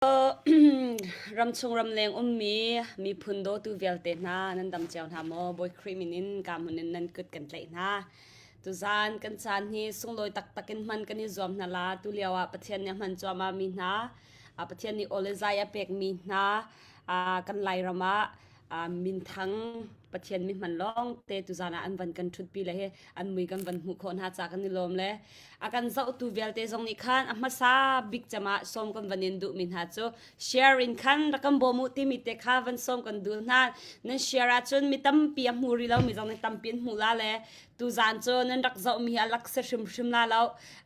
Ramchung ramleng ummi miphun dawtu vialte hna nan dam cio hna maw? Bawi Khrih min in ka hmun in nan kut kan tlaih hna. Tuzaan kan caan hi sunglawi taktak in hman kan i zuam hna la. Tu lio ah Pathian nih a hman cuahmah mi hna, Pathian nih aw le zai a pekmi hna kan Lairam ah minthang Pathian mi hman lawng te tuzaan ah an van kan ṭhutpi le hi an mui kan van hmuh khawh hna ca kan i lawm le a kan zohtu vialte zong nih khan a hmasa bik cem ah sawm kan van in duhmi hna cu share in khan rak kan bawm u timi te kha van sawm kan duh hna. Nan share ahcun mi tampi a hmu rih lo mi zong nih tampi an hmuh la le tuzaan cu nan rak zohmi hi a lak si hrimhrim la lo,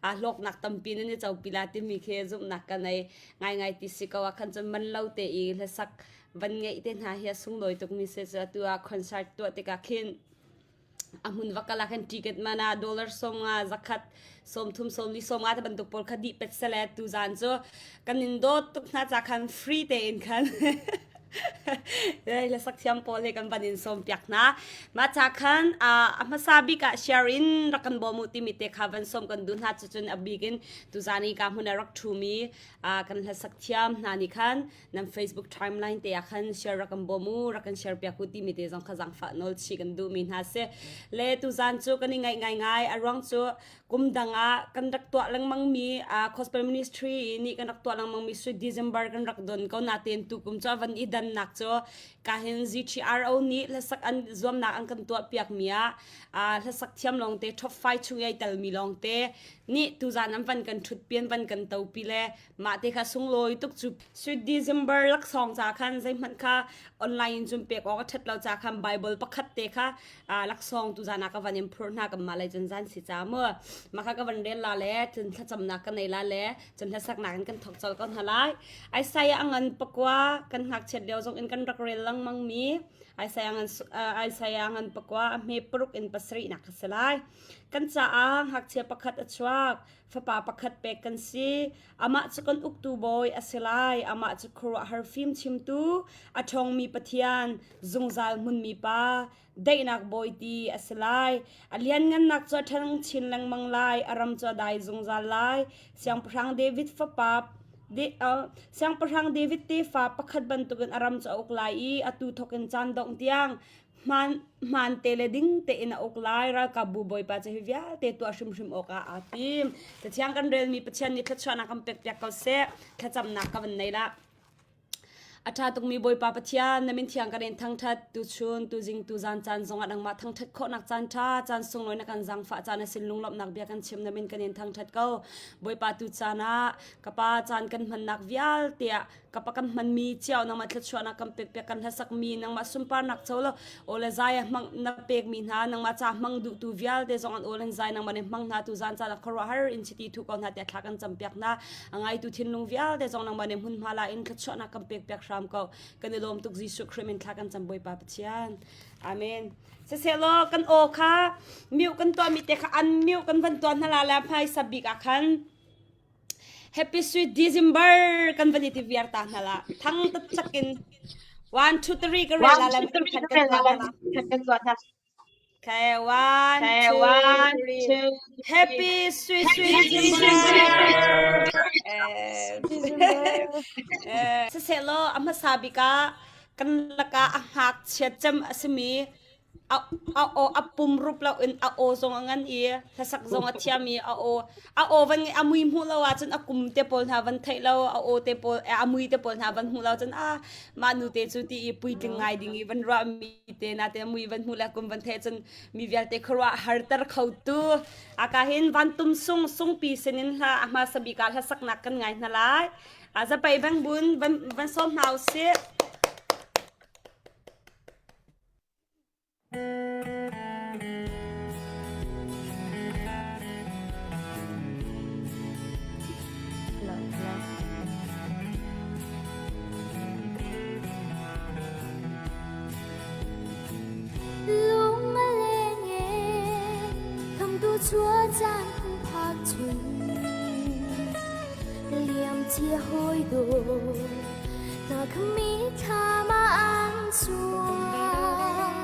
a hlawknak tampi nan i copi la timi khi zumhnak ka nei ngaingai ti si ko ah khan cun man lo te i hlasak van ngeih te hna hi a sunglawi tukmi si cu. Atu ah concert tuah tikah khin a hmun va kal ah khan ticket man ah dollar 50, 100, 30, 40, 50 te bantuk pawl kha dih pet sele. Tu zan cu kan in dawt tuk hna ca khan free tein khan hlasak thiam pawl he kan van in sawm piak hna. Mah ca khan a hmasa bik ah share in rak kan bawm u timi te kha van sawm kan duh hna. Cucun a bik in tuzan i ka hmun a rak ṭhumi kan hlasak thiam hna nih khan nan Facebook timeline te ah khan share rak kan bawm u, rak kan share piak u timi te zong kha zangfah nawl chih kan duhmi hna si le. Tuzan cu kan i ngaih ngai ngai. A ruang cu kum dang ah kan rak tuah lengmang mi Gospel Ministry nih kan rak tuah lengmang mi Sweet December kan rak don ko na ten. Tu kum cu van i dannak cu kahin GTRO nih hlasak an zuamnak an kan tuah piak mi ah hlasak thiam lawng te top 5 chung ai tel mi lawng te nih tuzan an van kan thut pian van kan to pi le mah te kha sunglawi tuk cu. Sweet December laksawng ca khan zeihmanh kha online in cun pek awk a ṭhat lo ca khan Bible pakhat te kha laksawng tu zan ah ka van in phur hna. Kan mah lei cun zan si ca mu mah kha ka van rel la le cun thlacamnak ka nei la le cun hlasaknak in kan thawk colh ko hna lai. Isaiah a ngan 9, kan ngakchiat lio zong in kan rak rel lengmang mi Isaiah ngan Isaiah ngan 9 a hme 6 in 7 nak ka si lai. Kan caah ngakchia pakhat a chuak, fapa pakhat pek kan si. Amah cu kan uktu bawi a si lai. Amah cu khuaruahhar fimchimtu, a ṭhawngmi Pathian, zungzal hmunmi Pa, daihnak bawi ti a si lai. A lianngannak cu a ṭhang chin lengmang lai, a ram cu a dai zungzal lai. Siangpahrang David fapa Siangpahrang David tefa pakhat bantukin a ram cu a uk lai i atu thawk in caan dongh tiang Hmaan te le ding tein a uk lai. Ralkapbu Bawipa cu hi vialte tuah hrimhrim awkah aa tim. Cathiang kan relmi Pathian nih thluachuahnak kan pekpiak ko seh. Thlacamnak ka van nei la. A ṭha tukmi Bawipa Pathian, na min thiang kan in thangṭhat. Tuchun, tuzing, tuzan caan zongah nangmah thangṭhat khawhnak caan ṭha, caan sunglawi na kan zaangfah caan a sin lunglawmhnak bia kan chim, na min kan in thangṭhat ko. Bawipa tu caan ah ka pa caan kan hmannak vialte ah ka pa kan hmanmi cio nangmah thluachuahnak kan pekpiak. Kan hlasakmi nangmah sunparnak co lo aw le zai hmang na pekmi hna, nangmah ca hmang duhtu vialte zong an aw len zai nangmah nih hmang hna. Tu zan caan ah khuaruahhar in chiti thu ko hna tiah thla kan campiak hna. A ngaitu thinlung vialte zong nangmah nih hmunhma la in thluachuahnak kan pekpiak hram ko. Kan i lawm tuk. Jesuh Khrih min thla kan cam, Bawipa Pathian, amen. Siselaw kan aw kha mute kan tuahmi te kha unmute kan van tuah hna la le hmaisa bik ah khan Happy Sweet December kan van i ti viar ta hna la. Thang taktak in 1 2 3 ka rel la le khat kan tuah hna. Okay, 1 2 3. Happy Sweet Sweet December. Eh, Siselaw a hmasa bik ah kan lakah a ngakchia cem a simi a aw a pum rup lo in a aw zong a ngan i hlasak zong a thiam i a aw a aw van a mui hmuh lo ahcun a kum te pawl hna van theih lo, a aw te pawl a mui te pawl hna van hmuh lo cun a mah nu te cu ti i puitling ngai ding i van ruah mi te na te mui van hmuh le kum van theih cun mi vialte khuaruah harter kho tu aka hin van tum sung sungpi sinin hla a hmasa bik ah hlasaknak kan ngai hna lai. A zapai bang bun van van sawm hna usih. Lung a leng e khamtu chua caan phak chun liam chia hoi dawt na khami thla ma an chuak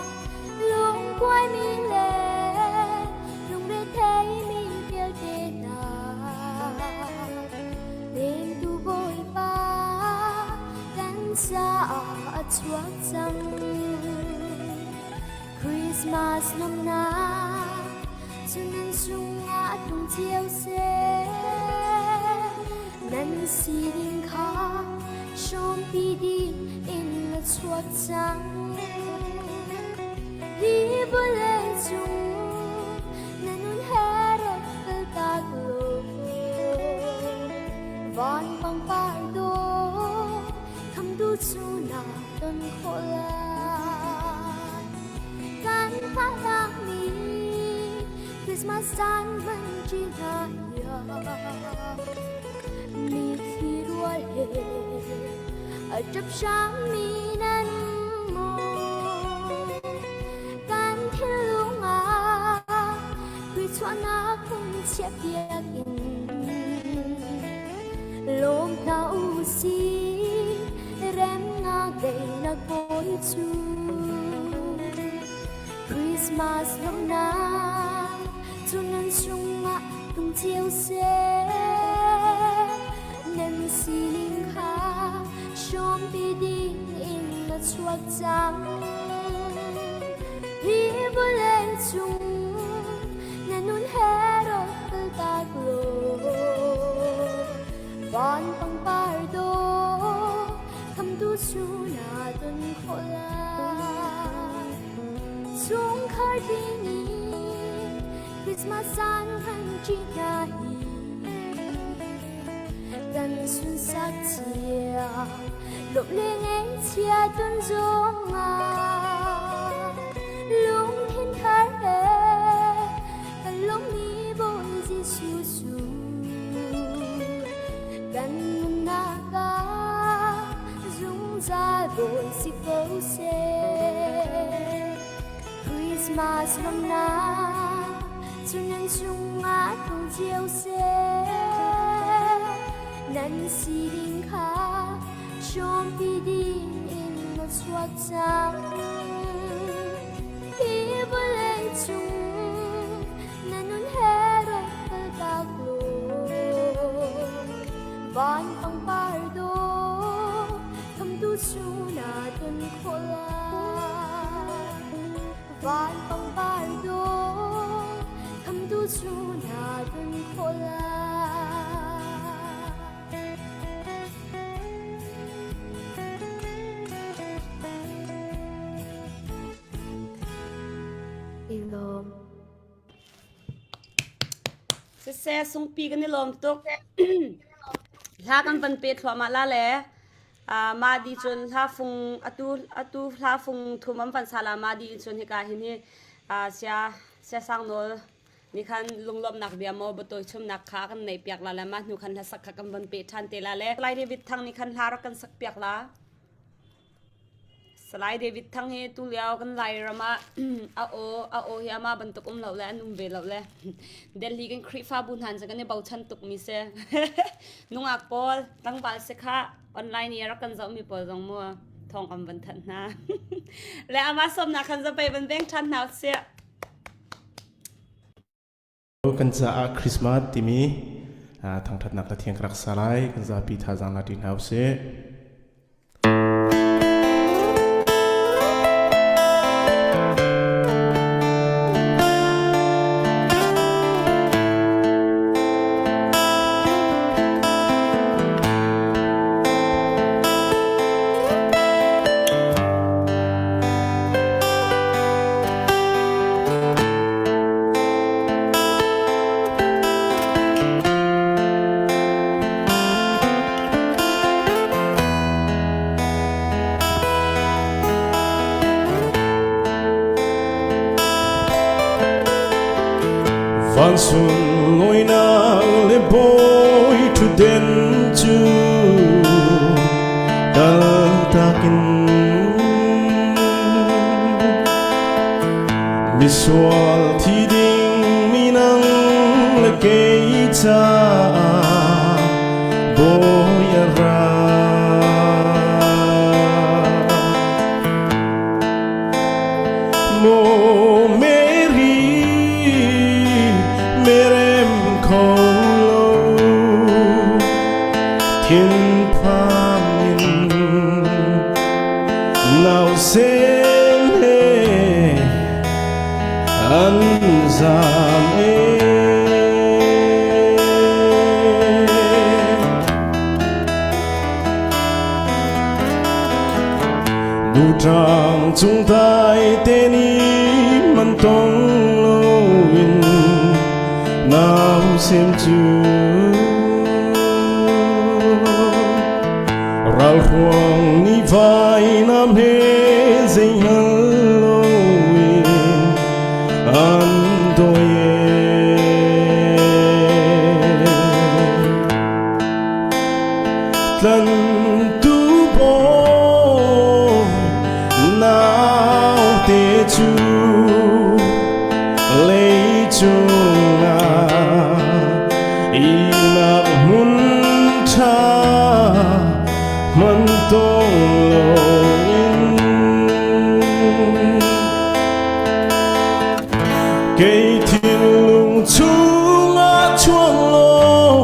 lungkuai mi le lungre thei mi vialte hna Ventu Bawipa. caah a chuak cang. Christmas lawmhnak cu nan sungah tlung cio seh. Nan sining kha hrawmpi ding in a chuak cang. Hi vawlei cung na nun he rak kaltak law van pangpar dawh khamtu cu na ton khawh lai. Kan hngahhlangmi Christmas caan hman ṭi hna Mitthli rual he a ṭap hrammi nan maw? Kan thinlung ah Khrih hun chiahpiak in lawm hna u sih, remnak daihnak bawi cu. Christmas lawmhnak cu nan chungah tlung cio seh. Nan sining kha hrawmpi ding in a chuak cang. Hi vawlei cung na nun he rawk kaltak law van pangpar dawh khamtu cu na ton khawh lai. Chungkhar ding i Christmas caan hman ṭi hna hi kan sunsak cia lawmh le ngaihchia ton zongah lungthin thar he kan lawmhmi Bawi Jesuh cu kan nunnak ah zungzal Bawi si ko seh. Christmas lawmhnak cu nan cungah tlung cio seh. Nan sining kha hrawmpi ding in na chuak cang. Hi vawlei cung na nun he rak kaltak law van pangpar dawh khamtu cu na ton khawh lai. Van pangpar dawh khamtu cu na ton khawh lai. I lawm. Siseh sungpi kan i lawm tuk. Hla kan van pe thluahmah la le mah di cun hla fung atu atu hla fung thum an van sa la mah di cun hika hin hi sia sia sang nawl ni khan lunglawmhnak bia maw batawi chumnak kha kan nei piak la le mah hnu khan hla sak kha kan van pe ṭhan te la le Lai David Thang nih khan hla rak kan sak piak la. Salai David Thang hi tulio kan Lairam ah a aw a aw hi amah bantuk um lo le an um ve lo le Delhi kan Khrihfabu hna cu kan i bochan tukmi si. Nungak pawl tlangval si kha online i a rak kan zohmi pawl zong mu thawng kan van thanh hna. Le amah sawmnak khan zapei van veng ṭhan hna usih. Kan caah Christmas timi thangṭhatnak hla thiang ka rak sa lai. Kan zapi thazaang la ṭi hna usih. Van sunlawinak le bawi ṭhutden cu kaltak in Misual thi ding mi nang le kei caah bawi a ra. Maw Mary, merem kho lo, thinphang in. Nuṭang cung dai te nih man tong loin nau sem cu ralhruang nih vai nam he zei hngal loin an dawi Tlantu bawi naute cu leicung ah ihnak hmun ṭha hman tong loin kei thinlung chungah chuang law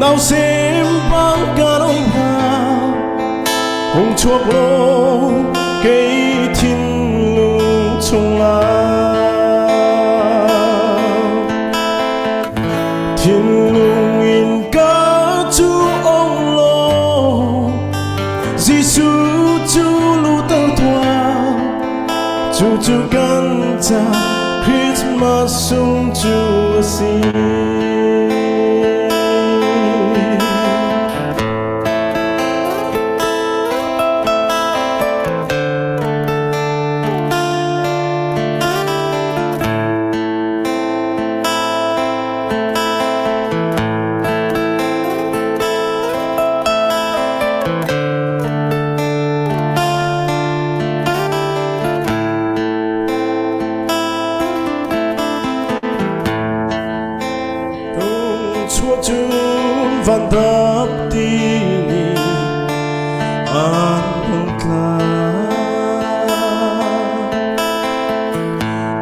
Nausem bang ka oi hna hung chuak law kei thinlung chungah thinlung in ka cu ong law Jesuh cu luter tuah cu cu kan ca Christmas sung cu a si. Tung cun van dap ti ni an hung tla.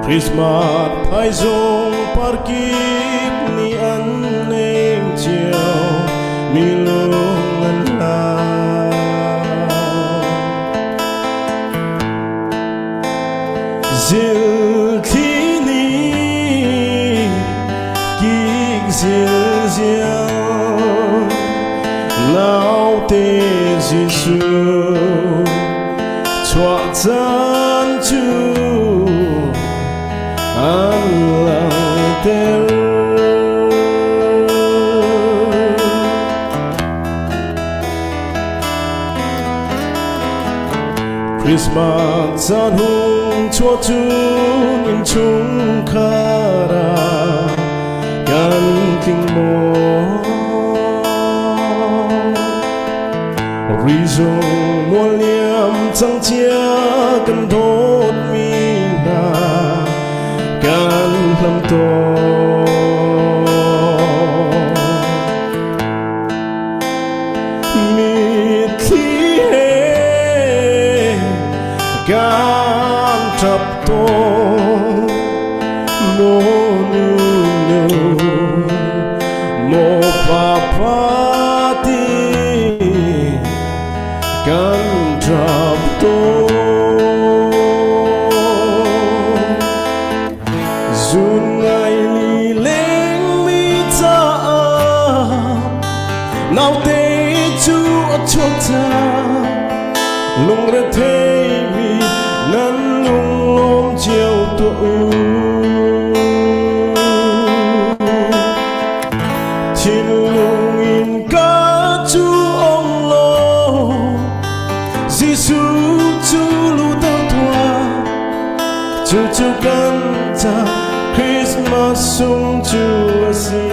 Christmas phaizawng parkip ni an nem cio mi lung an la. Zilthli nih kik zilzial naute Jesuh chuah caan cu an langhter. Christmas caan hung chuah cun innchungkhar ah kan tling maw? Rizung mual liam cang cia kan dawtmi hna kan hlam tawn. Mitthli he kan ṭap tawn maw nu nu maw papa ti kan ṭap tawn. Zun ngai li lengmi caah naute cu a chuak cang lungretheimi nan lunglawm cio tuah u. Thinlung in ka cu ong law Jesuh cu luter tuah Cucu kan ca Christmas sung cu a si.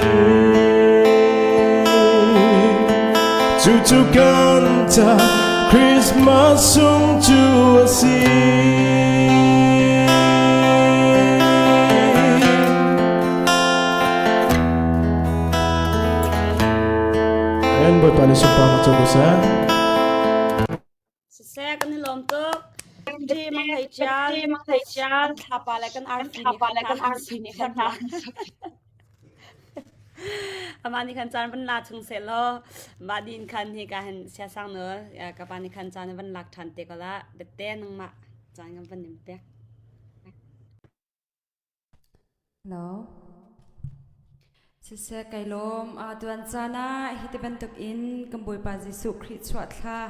Cucu kan ca Christmas sung cu a si. Ayan Bawipa nih sunparnak co ko seh. Siseh kan i lawm tuk. Ti mang hlei ṭial. Kan thlapa le kan arfi nih khan hna nih khan hna. Amah nih khan caan van la chung seh law mah din khan hi ka hin siasang nu ka pa nih khan caan van lak ṭhan te ko la bette nangmah caan kan van nim pek. Hello. Siseh kai lawm. Tuan caan ah hi ti bantuk in kan Bawipa Jesuh Khrih chuah thla.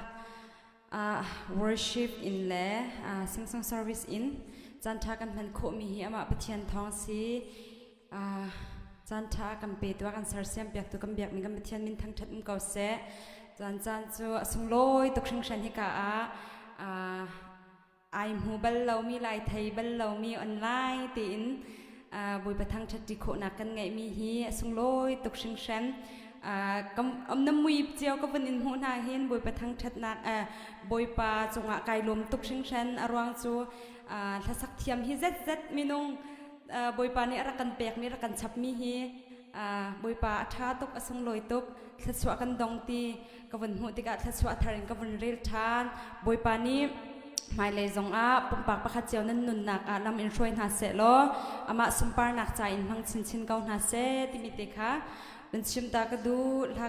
Worship in le sing-song service in caan ṭha kan hman khawhmi hi amah Pathian thawng si. Caan ṭha kan pe tu a kan sersiam piaktu kan biakmi kan Pathian min thangṭhat um ko seh. Caan caan cu a sunglawi tuk hringhran hika ah ai hmu bal lomi lai thei bal lomi online tiin Bawipa thangṭhat ṭi khawhnak kan ngeihmi hi a sunglawi tuk hringhran. Na mui cio ka vun in hmuh hna hin Bawipa thangṭhatnak Bawipa cungah kai lawm tuk hringhran. A ruang cu hlasak thiam hi zetzet minung Bawipa nih a rak kan pekmi rak kan chapmi hi Bawipa a ṭha tuk a sunglawi tuk thluachuah kan dong ti ka vun hmuh tikah thluachuah thar in ka vun rel ṭhan. Bawipa nih hmailei zongah pumpak pakhat cio nan nunnak ah lam in hruai hna seh law amah sunparnak ca in hmang chinchin ko hna seh timi te kha van chim ta ka duh. Hla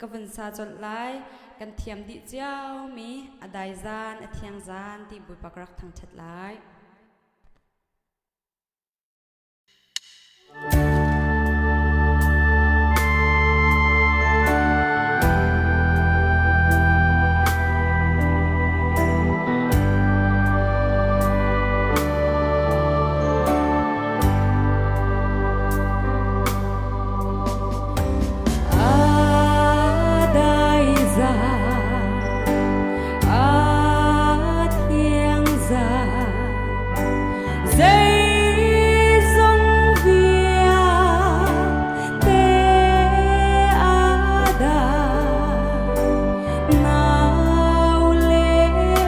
ka vun sa colh lai. Kan thiam dih ciomi a dai zan a thiang zan ti Bawipa ka rak thangṭhat lai. Zeizong vialte a dai, nau le a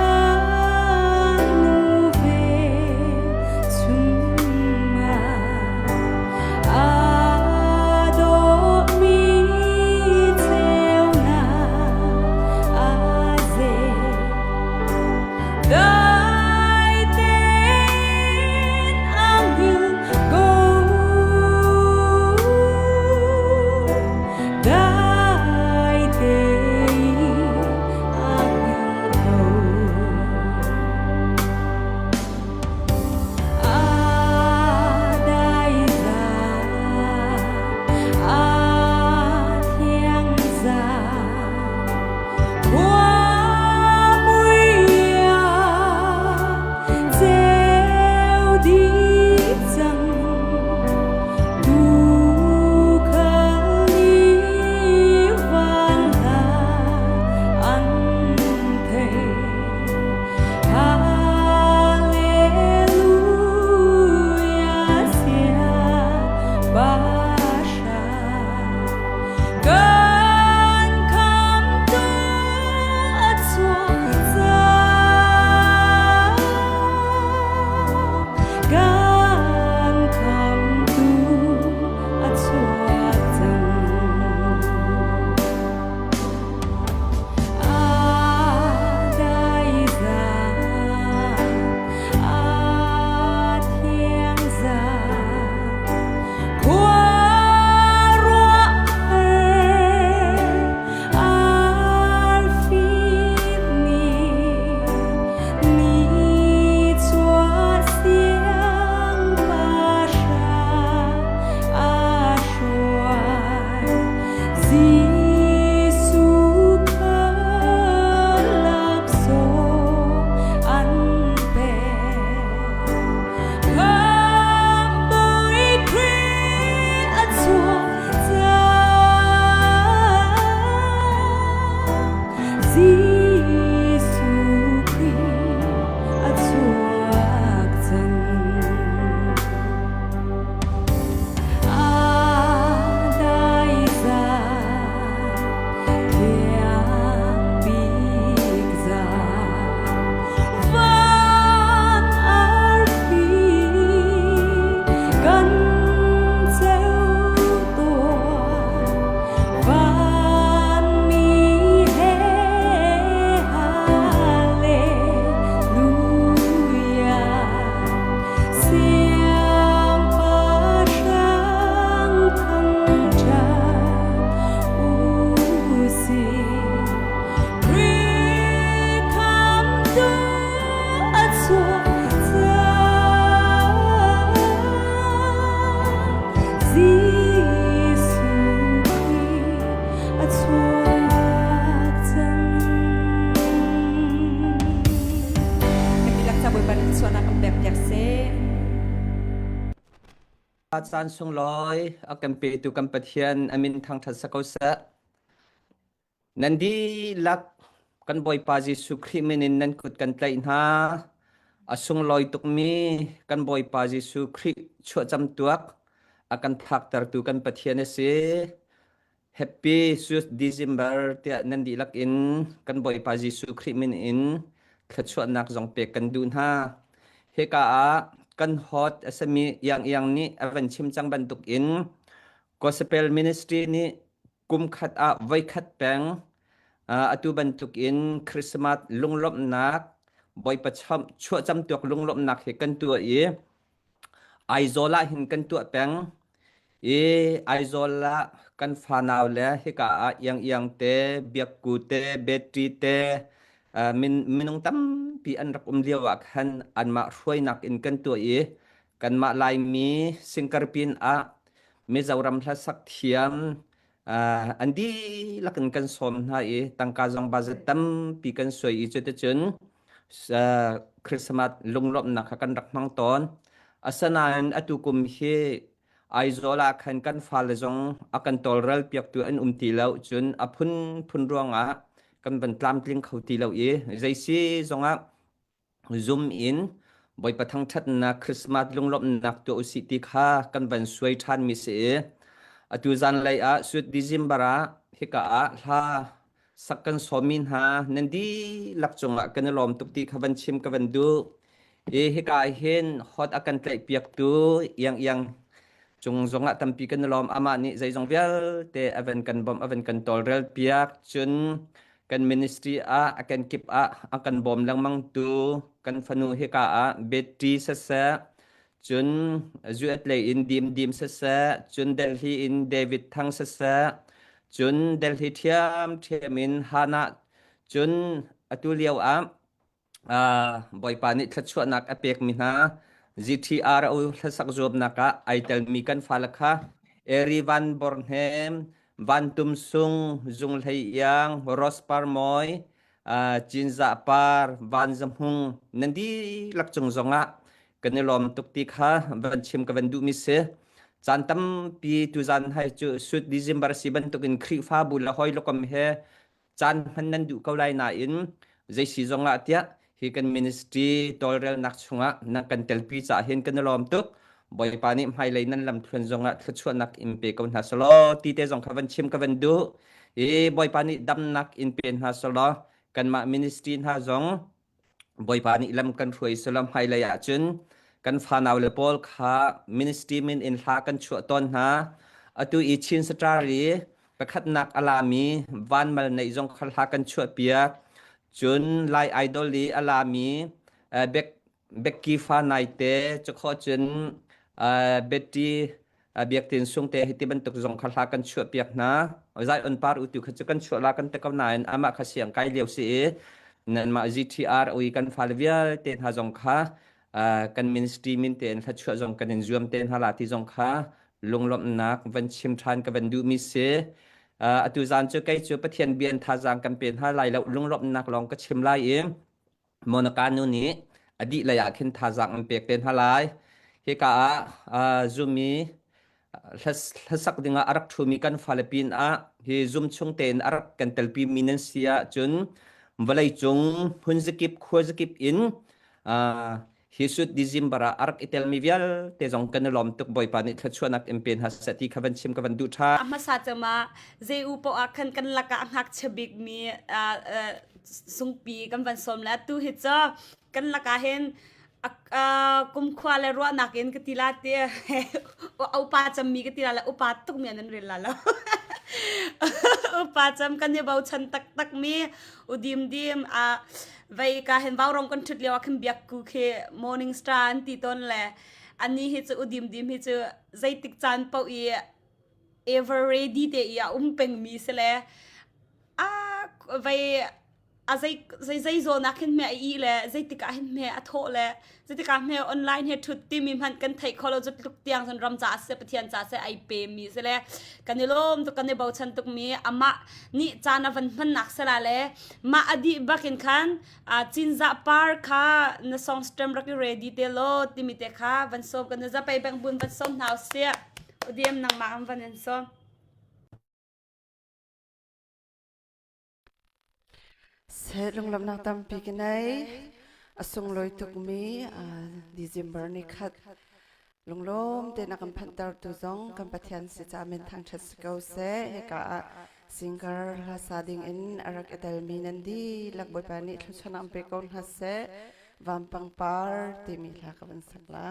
nu ve chungah aa dawhmi ceunak a zel. Dai tein ang hngilh ko. Dai tein ang hngilh ko. A dai zan, a thiang zan. Khua mui ah ceu dih cang, tuukhal nih van hla an thei. Hallelujah, Siangpahrang. Kan khamtu a chuak cang. Kan khamtu a chuak cang. A dai zan, a thiang zan. Khua ruah arfi nih nichuah siangpahrang a hruai. Jesuh kha laksawng an pek. Khamhbawi Khrih a chuak cang. Jesuh Khrih a chuak cang. A dai zan, thiang bik zan. Van arfi kan ceu tuah, vanmi he. Caan sunglawi a kan petu kan Pathian a min thangṭhat sa ko seh. Nan dihlak kan Bawipa Jesuh Khrih min in nan kut kan tlaih hna. A sunglawi tukmi kan Bawipa Jesuh Khrih chuahcam tuak a kan phaktertu kan Pathian a si. Happy Sweet December tiah nan dihlak in kan Bawipa Jesuh Khrih min in thluachuahnak zong pek kan duh hna. Hika ah kan hot a sami Iang Iang nih a van chim cang bantuk in Gospel Ministry nih kum khat ah voikhat peng atu bantuk in Christmas lunglawmhnak Bawipa chuahcam tuak lunglawmhnak hi kan tuah i Aizawl ah hin kan tuah peng i Aizawl ah kan fanau le hika ah Iangiang te, Biakku te, Betty te uh, min, minung tampi an rak um lio ah khan anmah hruainak in kan tuah i kanmah Laimi Singkarpin ah Mizoram hlasak thiam uh, an dihlak in kan sawm hna i tangka zong budget tampi kan suai i cuticun uh, Christmas lunglawmhnak kha kan rak hmang tawn. Asinain atu kum hi Aizawl ah khan kan fale zong a kan tawlrel piaktu an um ti lo cun a phunphun ruangah kan van tlamtling kho ti lo i zeisi zongah zum in Bawipa thangṭhatnak Christmas lunglawmhnak tuah usih ti kha kan van suai ṭhanmi si i atu zanlei ah Sweet December ah hika ah hla sak kan sawmmi hna nan dihlak cungah kan i lawm tuk ti kha van chim ka van duh. I hika hin hot a kan tlaih piaktu iang iang cung zongah tampi kan i lawm. Amah nih zeizong vialte a van kan bawmh, a van kan tawlrel piak. Cun kan ministry ah a kan kip ah a kan bawm lengmang tu kan fanu hika ah Betty siseh, cun US lei in Dim Dim siseh, cun Delhi in David Thang siseh, cun Delhi ṭhiamṭhiam in Hannah, cun atu lio ah uh, Bawipa nih thluachuahnak a pekmi hna GTRO hlasak zuamnak ah ai telmi kan fale kha Eri Van Bornhem, Van Tum Sung, Zung Hlei Iang, Rose Parmawi, uh, Cinzah Par, Van Za Hmung nan dihlak cung zongah kan i lawm tuk ti kha van chim ka van duhmi si. Caan tampi tuzan hai cu sut December si bantukin Khrihfabu le hawi lokom he caan hman nan duh ko lai nain zeisi zongah tiah hi kan ministry tawlrelnak chungah nan kan telpi caah hin kan i lawm tuk. Bawipa nih hmailei nan lamthluan zongah thluachuahnak in pe ko hna selaw ti te zong kha van chim ka van duh. I Bawipa nih damnak in pe hna selaw kanmah ministry hna zong Bawipa nih lam kan hruai selaw hmailei ahcun kan fanau le pawl kha ministry min in hla kan chuah tawn hna. Atu i Chin Star i pakhatnak a lami Van Mal Neih zong kha hla kan chuah piak. Cun Lai Idol i a lami eh, Bek Becky Fanai te cukhaw cun eh, Betty Biaktin sung te hiti bantuk zong kha hla kan chuah piak hna. Zai on par utu kha cu kan chuah la kan te ko nain amah kha siang kai lio si i nanmah GTR ui kan fale vialte hna zong kha kan ministry min tein hla chuah zong kan in zuam te hna la ti zong kha lunglawmhnak van chim ṭhan ka van duhmi si. Atu zan cu kei cu Pathian bian thazaang kan pe hna lai lo lunglawmhnak lawng ka chim lai i Monica nu nih a dih lei ah khin thazaang an pek te hna lai. Hika ah zumi hlasak dingah a rak ṭhumi kan fale pin ah hi zum chung tein a rak kan telpi mi nan si ahcun vawleicung hmun zakip khua zakip in hi sut December ah a rak i telmi vialte zong kan i lawm tuk Bawipa nih thluachuahnak in pe hna seh ti kha van chim ka van duh ṭha. A hmasa cem ah zei u poah ah khan kan lakah a ngakchia bikmi sungpi kan van sawm le atu hi cu kan lakah hin kumkhua le ruahnak in ka ti la ti upa cammi ka ti la le upa tuk mi an rel la lo upa cam kan i bochan taktak mi udim dim a vei ka hen vaurong kan thut lio ah khin biak ku khi morning star an ti ton le ani hi chu udim dim hi chu zeitik caan pau i ever ready te i a um peng mi se le a vei. A zei zei zei zawn ah khin hme a i le zeitik ah hin hme a thawh le zeitik ah hme online he thut timi hmanh kan theih kho lo. Cu tluk tiang cun ram caah siseh, Pathian caah seh ai pe mi si le kan i lawm tuk, kan i bochan tuk mi amah nih caan a van hmannak sela le mah a dih bakin khan Cinzah par kha na song stream rak i ready te law timi te kha van sawm kan zapei beng bun van sawm hna usih. Udiam, nangmah an van in sawm. Seh lunglawmhnak tampi ka nei. A sunglawi tukmi December ni khat lunglawm tein a kan phanhtertu zong kan Pathian si caah min thangṭhat si ko seh. Hika ah singer hlasa ding in a rak i telmi nan dihlak Bawipa nih thluachuahnak an pe ko hna seh. Vampang par timi hla ka van sak la.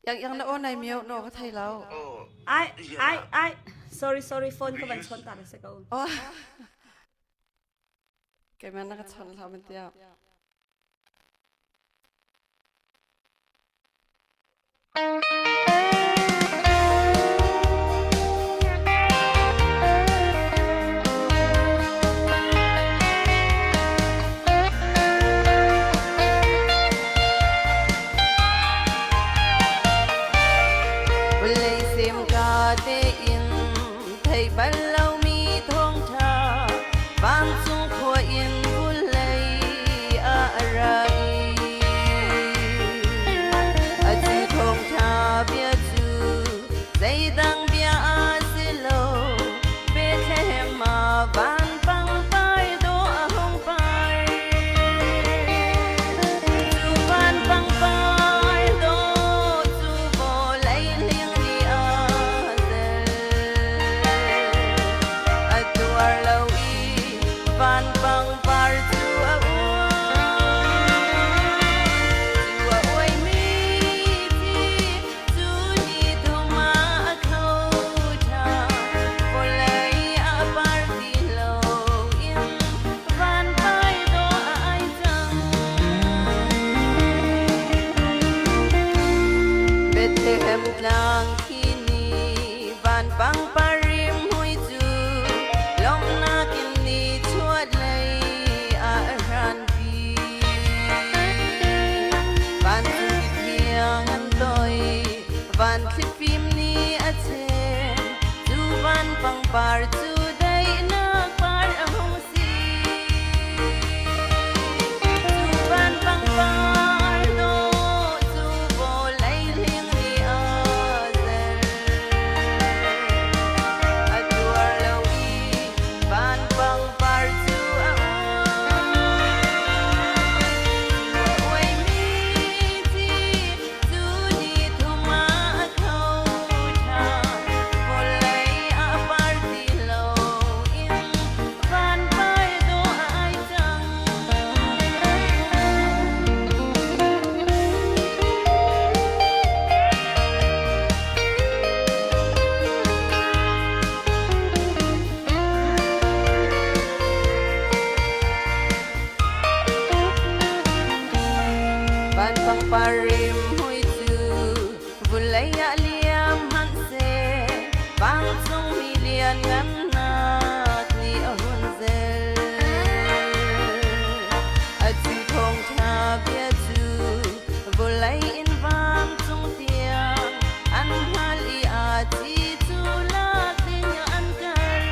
Yang yang na aw nai mio no ka thei lo. Ai ai ai, sorry, sorry, phone ka van chon ta se ko. Oh. Keimah na ka chawnh hlah man tiah. Vawlei semka tein thei bal lomi thawngṭha vancung khua in vulei ah a ra i atu thawngṭha bia cu zeidang bia a si lo. Bethlehem ah van pangpar dawh a hung par. Cu van pangpar dawh cu vawlei hling nih a zel. A tuar lo i van pangpar cu a uai. Cu a uaimi thi cu ni thum ah a kho ṭhan. Vawlei a par ti loin van pai dawh ai cang. Bethlehem tlang khi ni van pangpar rimhmui cu lawmhnak in ni chuatlei ah a hranpi. Van cu thiang an toi, van thlifim nih a chem, cu van pangpar cu daihnak par a hung si. Cu van pangpar dawh cu vawlei hling nih a zel. A tuar lo i van pangpar cu a uai. Cu a uaimi ci cu ni thum ah a kho ṭhan. Vawlei a par ti loin van pai dawh ai cang. Van pangpar rimhmui cu vulei ah liam hmanh seh, vancung mi lianngannak nih a hun zel. Atu thawngṭha bia cu vawlei in vancung tiang an hngal i aa ci cu lak ding an kal.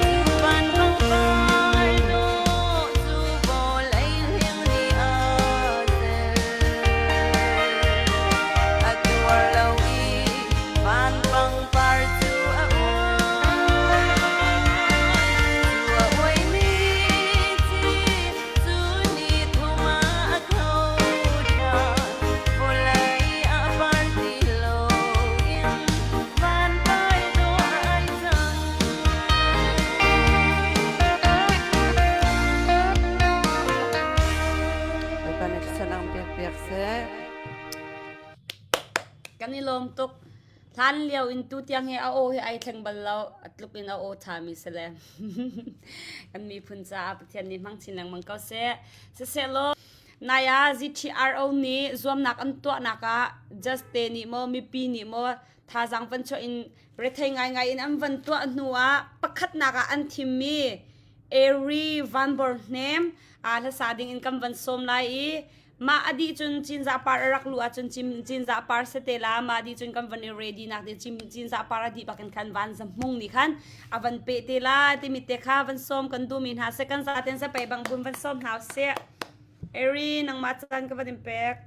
Cu van pangpar dawh cu vawlei hling nih a zel. thluachuahnak pek piak seh. Kan i lawm tuk. Hlan lio in tu tiang hi a aw hi ai thleng bal lo. A tluk in a aw ṭhami si le. Kan miphun caah Pathian nih hmang chin lengmang ko seh. Siseh law nai ah ZTRO nih zuamnak an tuahnak ah just te nih maw mipi nih maw thazaang van chuah in rethei ngaingai in an van tuah hnu ah pakhatnak ah an thimmi Ari Van Borhnem hlasa ding in kan van sawm lai i mah a dih cun Cinzah par a rak luh ahcun Cinzah par sete la mah dih cun kan van i ready nak ding Cinzah par a dih bakin khan van zamhmung nih khan a van pe te la timi te kha van sawm kan duhmi hna se kan zaten se pei bang bun van sawm hna usih. Ari nangmah caan ka van in pek.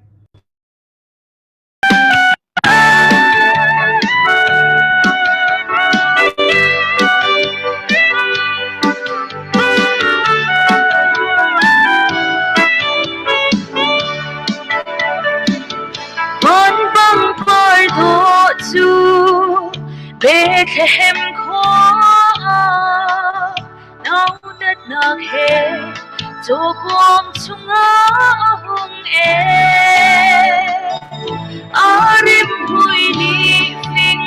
Vanpang dawh cu Bethlehem khua ah nautatnak he cawkuang chungah a hung em. A rimhmui nih fing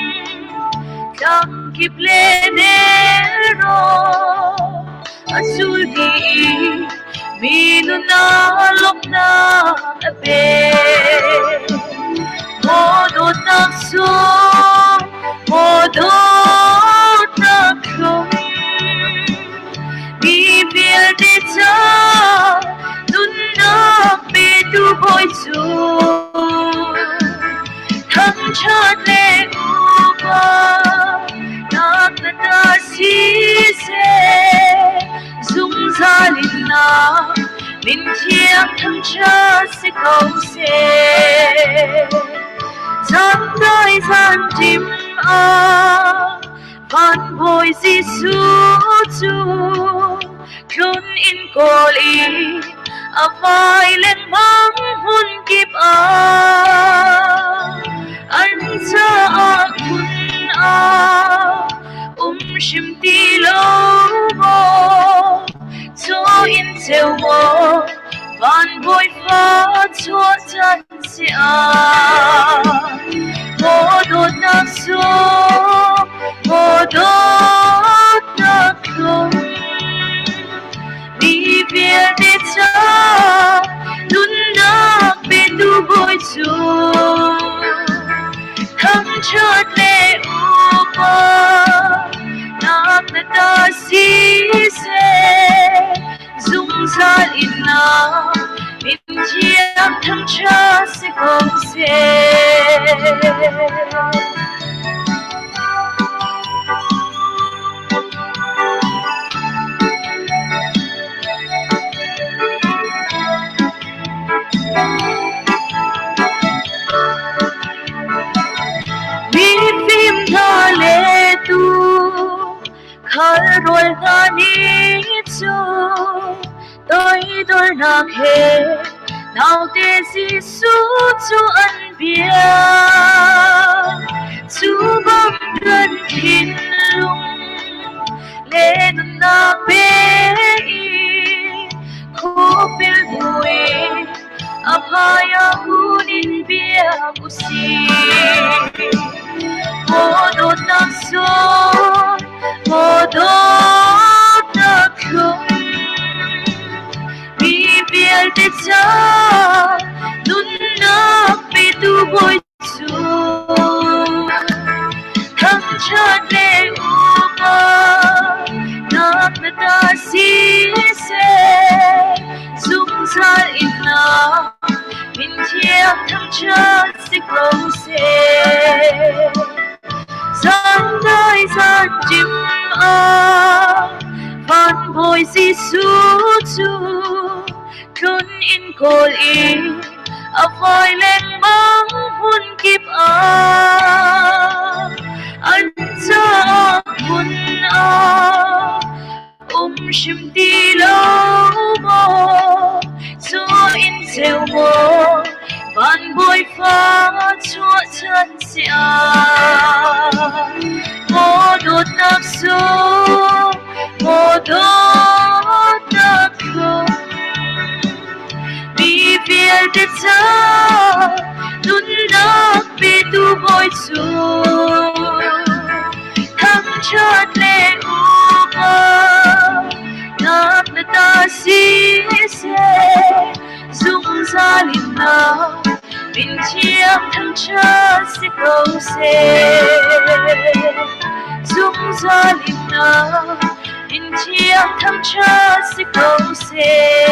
tlangkip le nelrawn a cul dih i mi nunnak lawmhnak a pek. Maw dawtnak sung, maw dawtnak thlum, mi vialte ca nunnak petu Bawi cu thangṭhat le upat nak na ta siseh, zungzal in na min thiang thangṭhat si ko seh. Zan dai zan ṭim ah van Bawi Jesuh cu tlun in kawl i a vai lengmang hmun kip ah an caah hmun ah um hrim ti lo maw caw in ceu maw van Bawipa chuah can si ah maw dawtnak sung maw dawtnak tlung mi vialte ca nunnak petu Bawi cu thangṭhat le upat nak na ta siseh zungzal in na min thiang thangṭhat si ko seh. Mifim hna le tuu khal rual hna nih cun toidornak he naute Jesuh cu an biak. Cu bang kan thinlung le nunnak pe i khupil buin a hmaiah kun in biak u sih. Maw dawtnak sung, maw dawtnak thlum, mi vialte ca nunnak petu Bawi cu thangṭhat le upat nak na ta siseh, zungzal in na min thiang thangṭhat si ko seh. Zan dai zan ṭim ah van Bawi Jesuh cu tlun in kawl i a vai lengmang hmun kip ah an caah hmun ah um hrim ti lo maw cu in ceu maw van Bawipa chuah chan si ah maw dawtnak sung maw dawtnak tlung mi vialte. vialte ca nunnak petu Bawi cu thangṭhat le upat nak na ta siseh zungzal in na min thiang thangṭhat si ko seh. Zungzal in na min thiang thangṭhat si ko seh.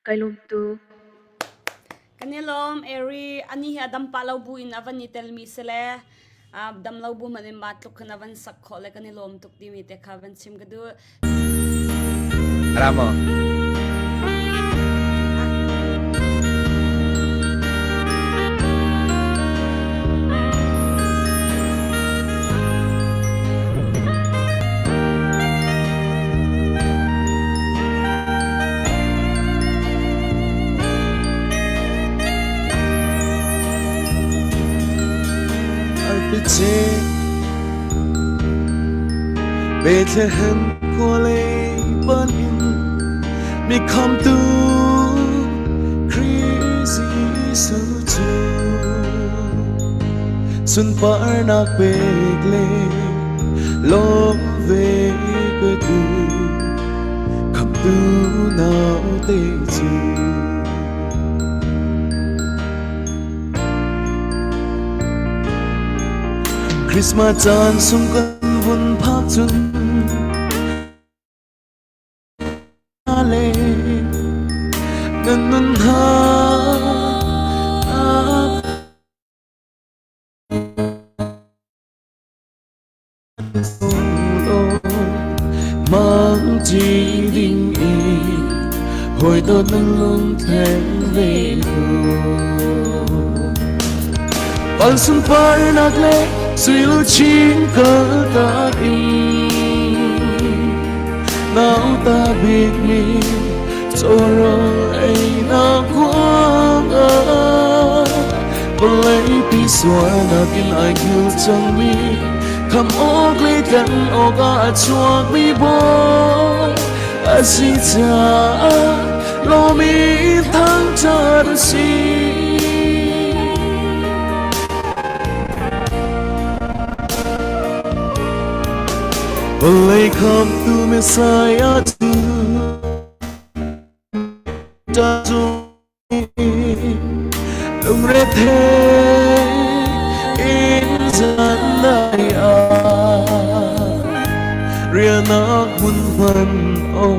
Kai lawm tuk. Kan i lawm Eri ani hi a dam pah lo bu in a van i telmi si le dam lo bu hmanh in ma tluk khan a van sak khawh le kan i lawm tuk timi te kha van chim ka duh. Ramo. Bethlehem khua lei panh in mi khamtu Khrih Jesuh cu sunparnak pek le lawm ve ka duh khamtu naute cu. Christmas caan sung kan vun phak cun le nan nun ha Mang chi ding in hoi dawt nan lung theng ve ko. Van sunparnak le sui luchin kal tak in nauta bik mi cawrawl einak kuang ah vawlei pi sualnak in ai hngilh cangmi kham awk le tlen awk ah a chuakmi bawi a si caah lawmi thangṭhat a si. Vawlei khamtu Messiah cu Lungrethei in zanlai ah riahnak hmun hman aw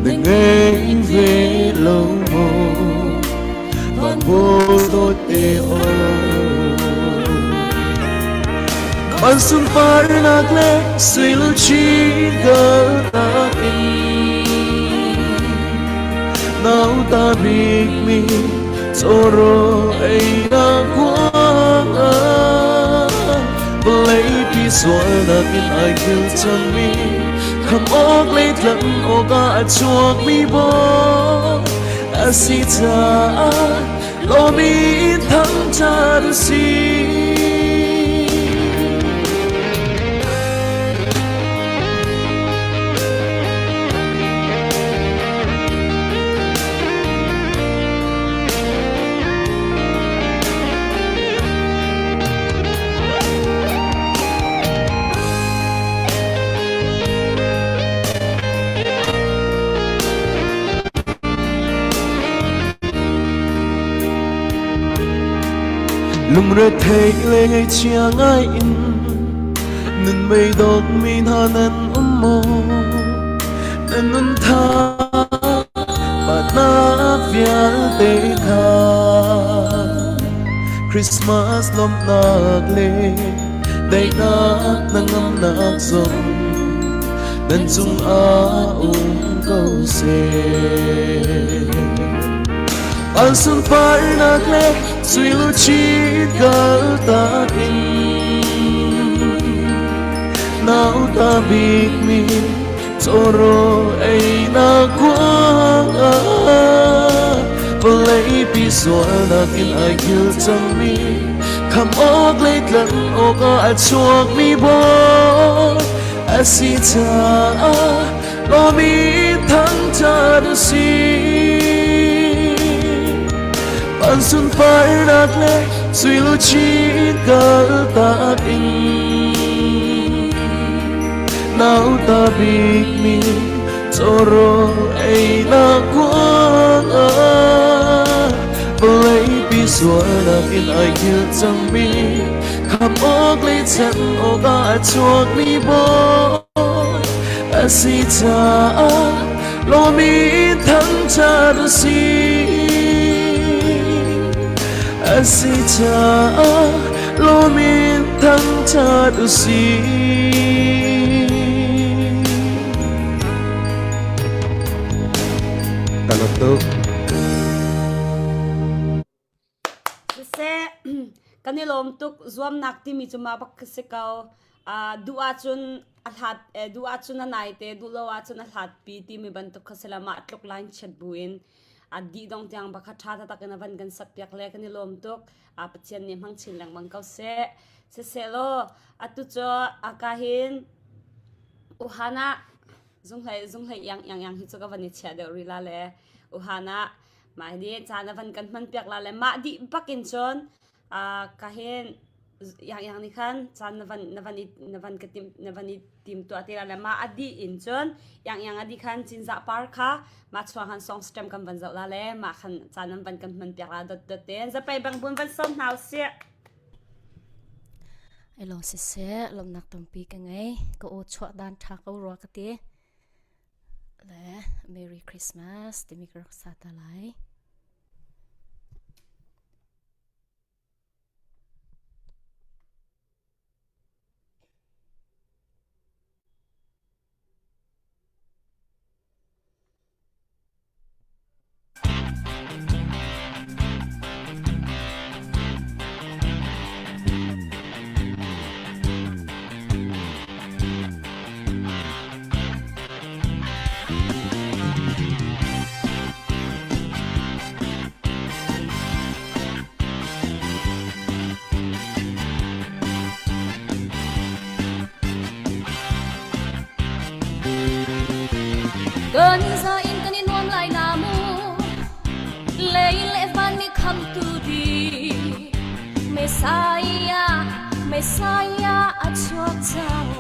na ngei ve lo maw van bawi dawt te aw Van sunparnak le sui luchin kaltak in nauta bikmi cawrawl einak kuang ah vawleipi sualnak in ai khil cangmi kham awk le tlam awk ah a chuakmi bawi a si caah lawmi thangṭhat a si. Lungrethei le ngaihchia ngai in nun mei dawtmi hna nan um maw? Na nun tha patnak vialte kha Christmas lawmhnak le daihnak na ngamnak zong nan cungah um ko seh. An sunparnak le sui luchin kaltak in nauta bikmi cawrawl einak kuang ah vawleipi sualnak in ai hngilh cangmi Kham awk le tlan awk ah a chuakmi bawi a si caah lawmi thangṭhat u sih. Van sunparnak le sui luchin kaltak in nauta bikmi cawrawl einak kuang ah vawleipi sualnak in ai hngilh cangmi kham awk le chan awk ah a chuakmi bawi a si caah lawmi thangṭhat a si a si caah lawmi thangṭhat u sih. Ka lawm tuk. Siseh, kan i lawm tuk. Zuamnak timi cu mah bak si ko. Duh ahcun a hlat, duh ahcun a nai te, duh lo ahcun a hlat pi timi bantuk kha si la mah tluk line chiat buin a dih dong tiang bak kha ṭha taktak in a van kan sak piak le kan i lawm tuk. Pathian nih hmang chin lengmang ko seh. Siseh law, atu cu aka hin Wuhan ah zunghlei zunghlei iang iang iang hi cu ka van i chiah deuh rih la le Wuhan ah mah hi caan a van kan hman piak la le mah dih bak in cun ka hin iang iang nih khan caan na van na van i na van ka tim na van i tim tuah te la le mah a dih in cun iang iang a dih khan cinzah par kha mah chuang han song stem kan van zoh la le mah khan caan nan van kan hman piak la dot dot ten zapei bang bun van som hna usih. Ai lawng siseh, lawmhnak tampi ka ngei. Ka aw chuah dan ṭha ko rua ka ti. Le Merry Christmas timi ka rak sa ta lai. Kan za in kan i nuam lai na mu lei le van mi khamtu di Messiah Messiah a chuak cang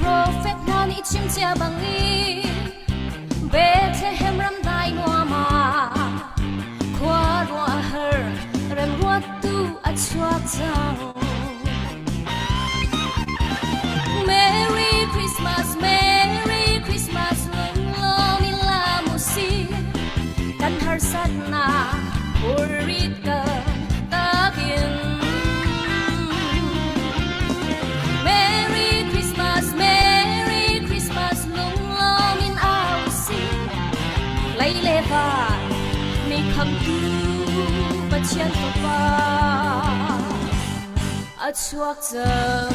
Prophet hna nih chim cia bang in Bethlehem ram dai nuam ah khua ruah har remruattu a chuak cang. Merry Christmas, Merry Christmas, lunglawm in la mu si. Kan harsatnak phurit ka takin. Merry Christmas, Merry Christmas, lunglawm in au si. Lei le van mi khamtu Pathian Fapa a chuak cang.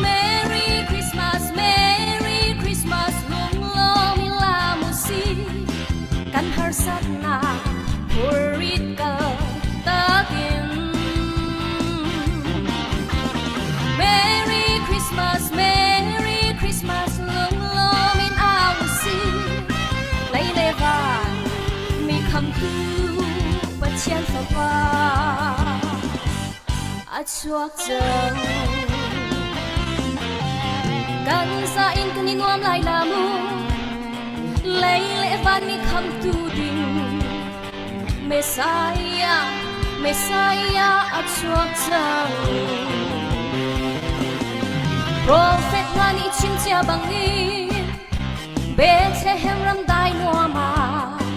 Merry Christmas, Merry Christmas, lunglawm in la mu si. Kan harsatnak phurit kal takin. Merry Christmas, Merry Christmas, lunglawm in au si. Lei le van mi khamtu Pathian Fapa a chuak cang. Kan za in kan i nuam lai la mu. Lei le van mi khamtu ding Messiah, Messiah a chuak cang. Profet hna nih chim cia bangin Bethlehem ram dai nuam ah.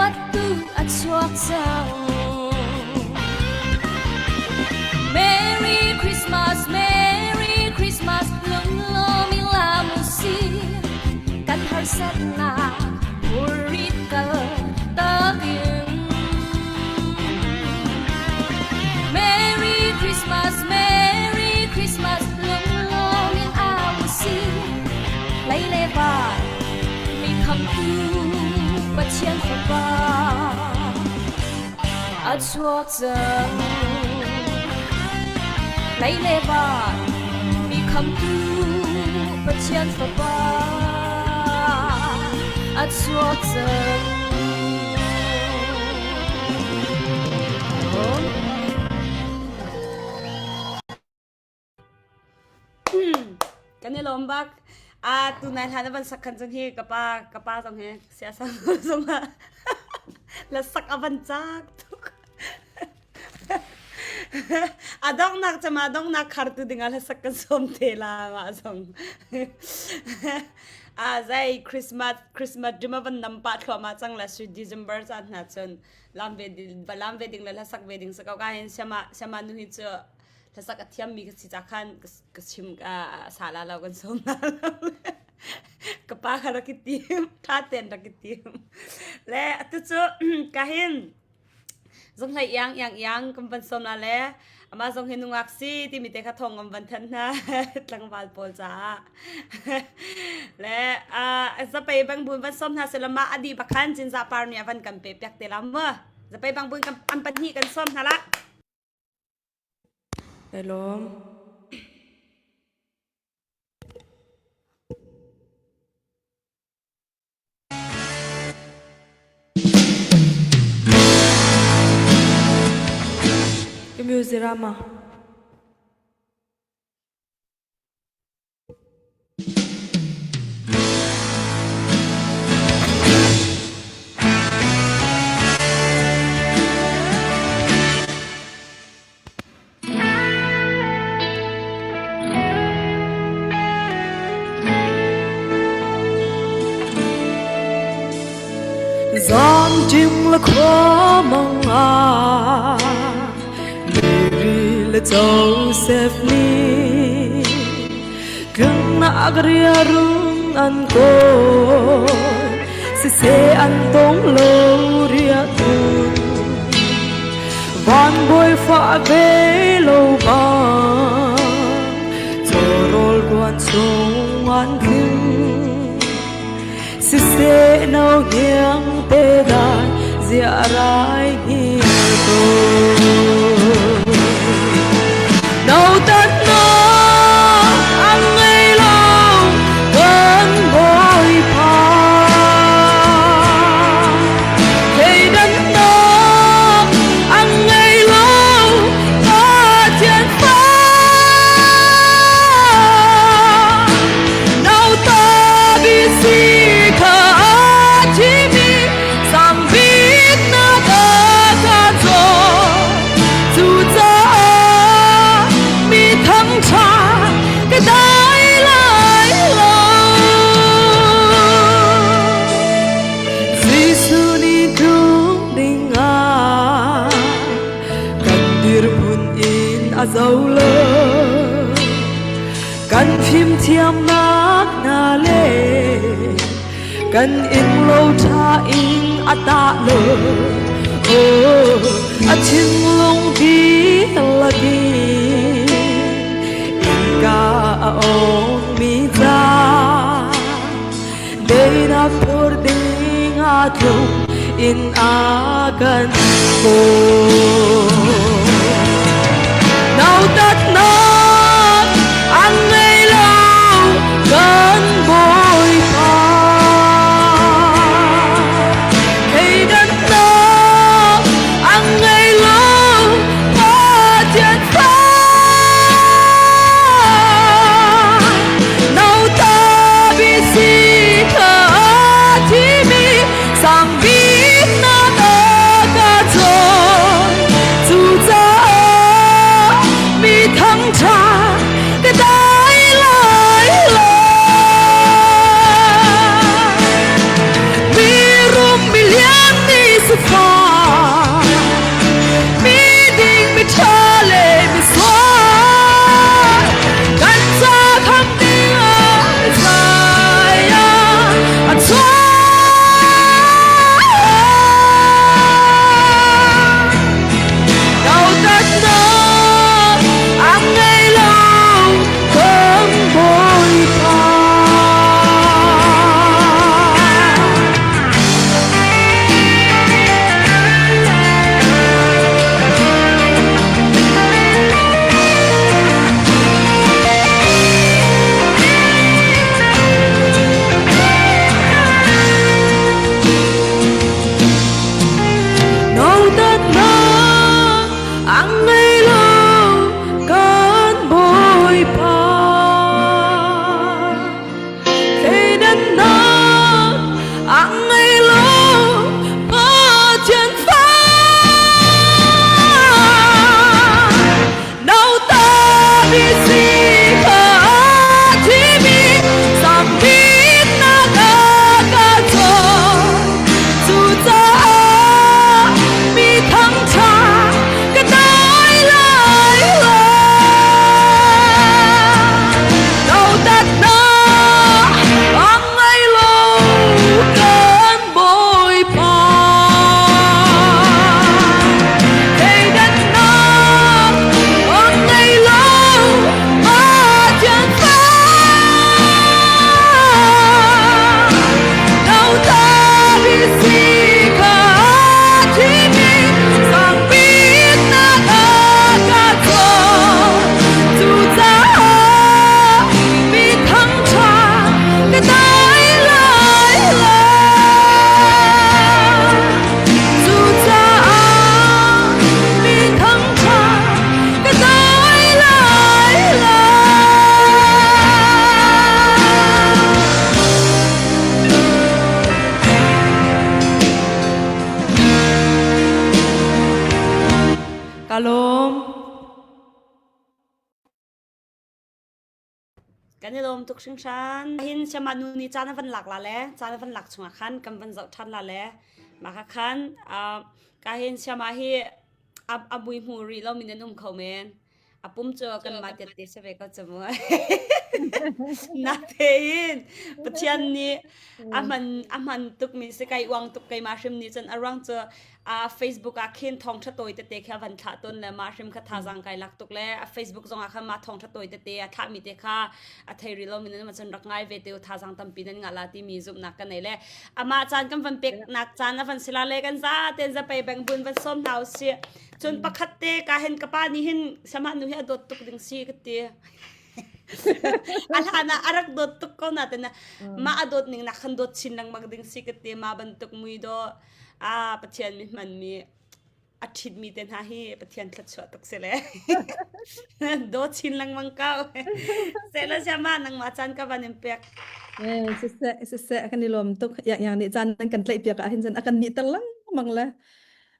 Remruattu a chuak cang. Merry Christmas, Merry Christmas, lunglawm in lam u Kan harsatnak phurrit kal takin. Merry Christmas, Merry Christmas, lunglawm in au si. Lei le van mi khamtu Pathian Fapa a chuak cang. Lei le van mi khamtu Pathian Fapa a chuak cang. Kan i lawm bak. A tu nai hlan van sak khan cun hi ka pa ka pa zong hi siasa zong ah la sak a van cak tuk. A donghnak cama donghnak khartu dingah la sak kan sawm te la ma zong. A zai Christmas Christmas dima van nam pa thluahmah cang la sui December caan hna cun lam ve lam ve ding le hlasak ve ding sa ko ka hin siama siama nu hi cu hlasak a thiammi ka si ca khan ka chim ka sa la lo kan sawm na lo ka pa kha rak i tim tha ten rak i tim le atu cu ka hin zong hlei iang iang iang kan van sawm na le ama zong hi nungak si timi te kha thong kan van than hna tlangval pawl caah le zapei bang bun van sawm hna selama adi bakhan cinza par nih a van kan pe piak te la mu zapei bang bun kan an pahnih kan sawm hna la Kai lawm. Ka music rama. Zan ṭim le khua mang ah Mary le Joseph nih Tlungnak riarung an kawl Siseh an tong lo riahhmun Van bawi fah ve lo bang Chawhrawl kuan chung an tling Siseh no hniang te dai zia rai hngir ko Nautatnak an ngei lo kan Bawipa. Thleidannak an ngei lo Pathian fa. Nauta bi si kha a thimi sangbik na ka ka caw. Cucaah mi thangṭha ka dai lai lo. Jesuh nih tlung dingah kan dirhmun in a zo lo. Kan fimthiamnak hna le kan innlo ṭha in a tah lo oh a thinlung dihlak in innka a ongmi ca deinak phur ding a tlung in a kan kawl Nautatnak an ngei lo kan Bawipa. Thleidannak an ngei lo Pathian fa. Nauta bi si kha thimi sang bik na ka cawn. Cucaah mi thangṭhat Kan i lawm tuk hringhran. Hin siama nu nih caan a van lak la le caan a van lak chungah khan kan van zoh ṭhan la le mah kha khan ka hin siama hi a a mui hmu rih lo min an um kho men. A pum cu kanmah tette si ve ko cu mu. Natein Pathian nih a hman a hman tukmi si kai uang tuk keimah hrim nih cun a ruang cu a Facebook ah khin thawngṭha tawi tete khi a van thlah tawn le mah hrim kha thazaang kai lak tuk le a Facebook zong ah khan mah thawngṭha tawi tete a thlahmi te kha a thei rih lomi nan cun rak ngai ve te u thazaang tampi nan ngah la timi zumhnak ka nei le amah caan kan van peknak caan a van si la le kan za ten za pei beng bun van sawm hna usih cun pakhat te ka hen ka pa nih hin sama nu hi a dawt tuk ding si ka ti a hlan ah a rak dawt tuk ko na ten mah a dawt ning nak khan dawt chin lengmang ding si ka ti ma bantuk mui do a pathian mi hman mi a ṭhit mi te hna hi pathian thluachuah tuk si le do chin lengmang ko sela siama nangmah caan ka van in pek Eh, siseh, siseh, kan i lawm tuk. Yang yang nih caan nan kan tlaih piak ah hin cun a kan nih ter lengmang le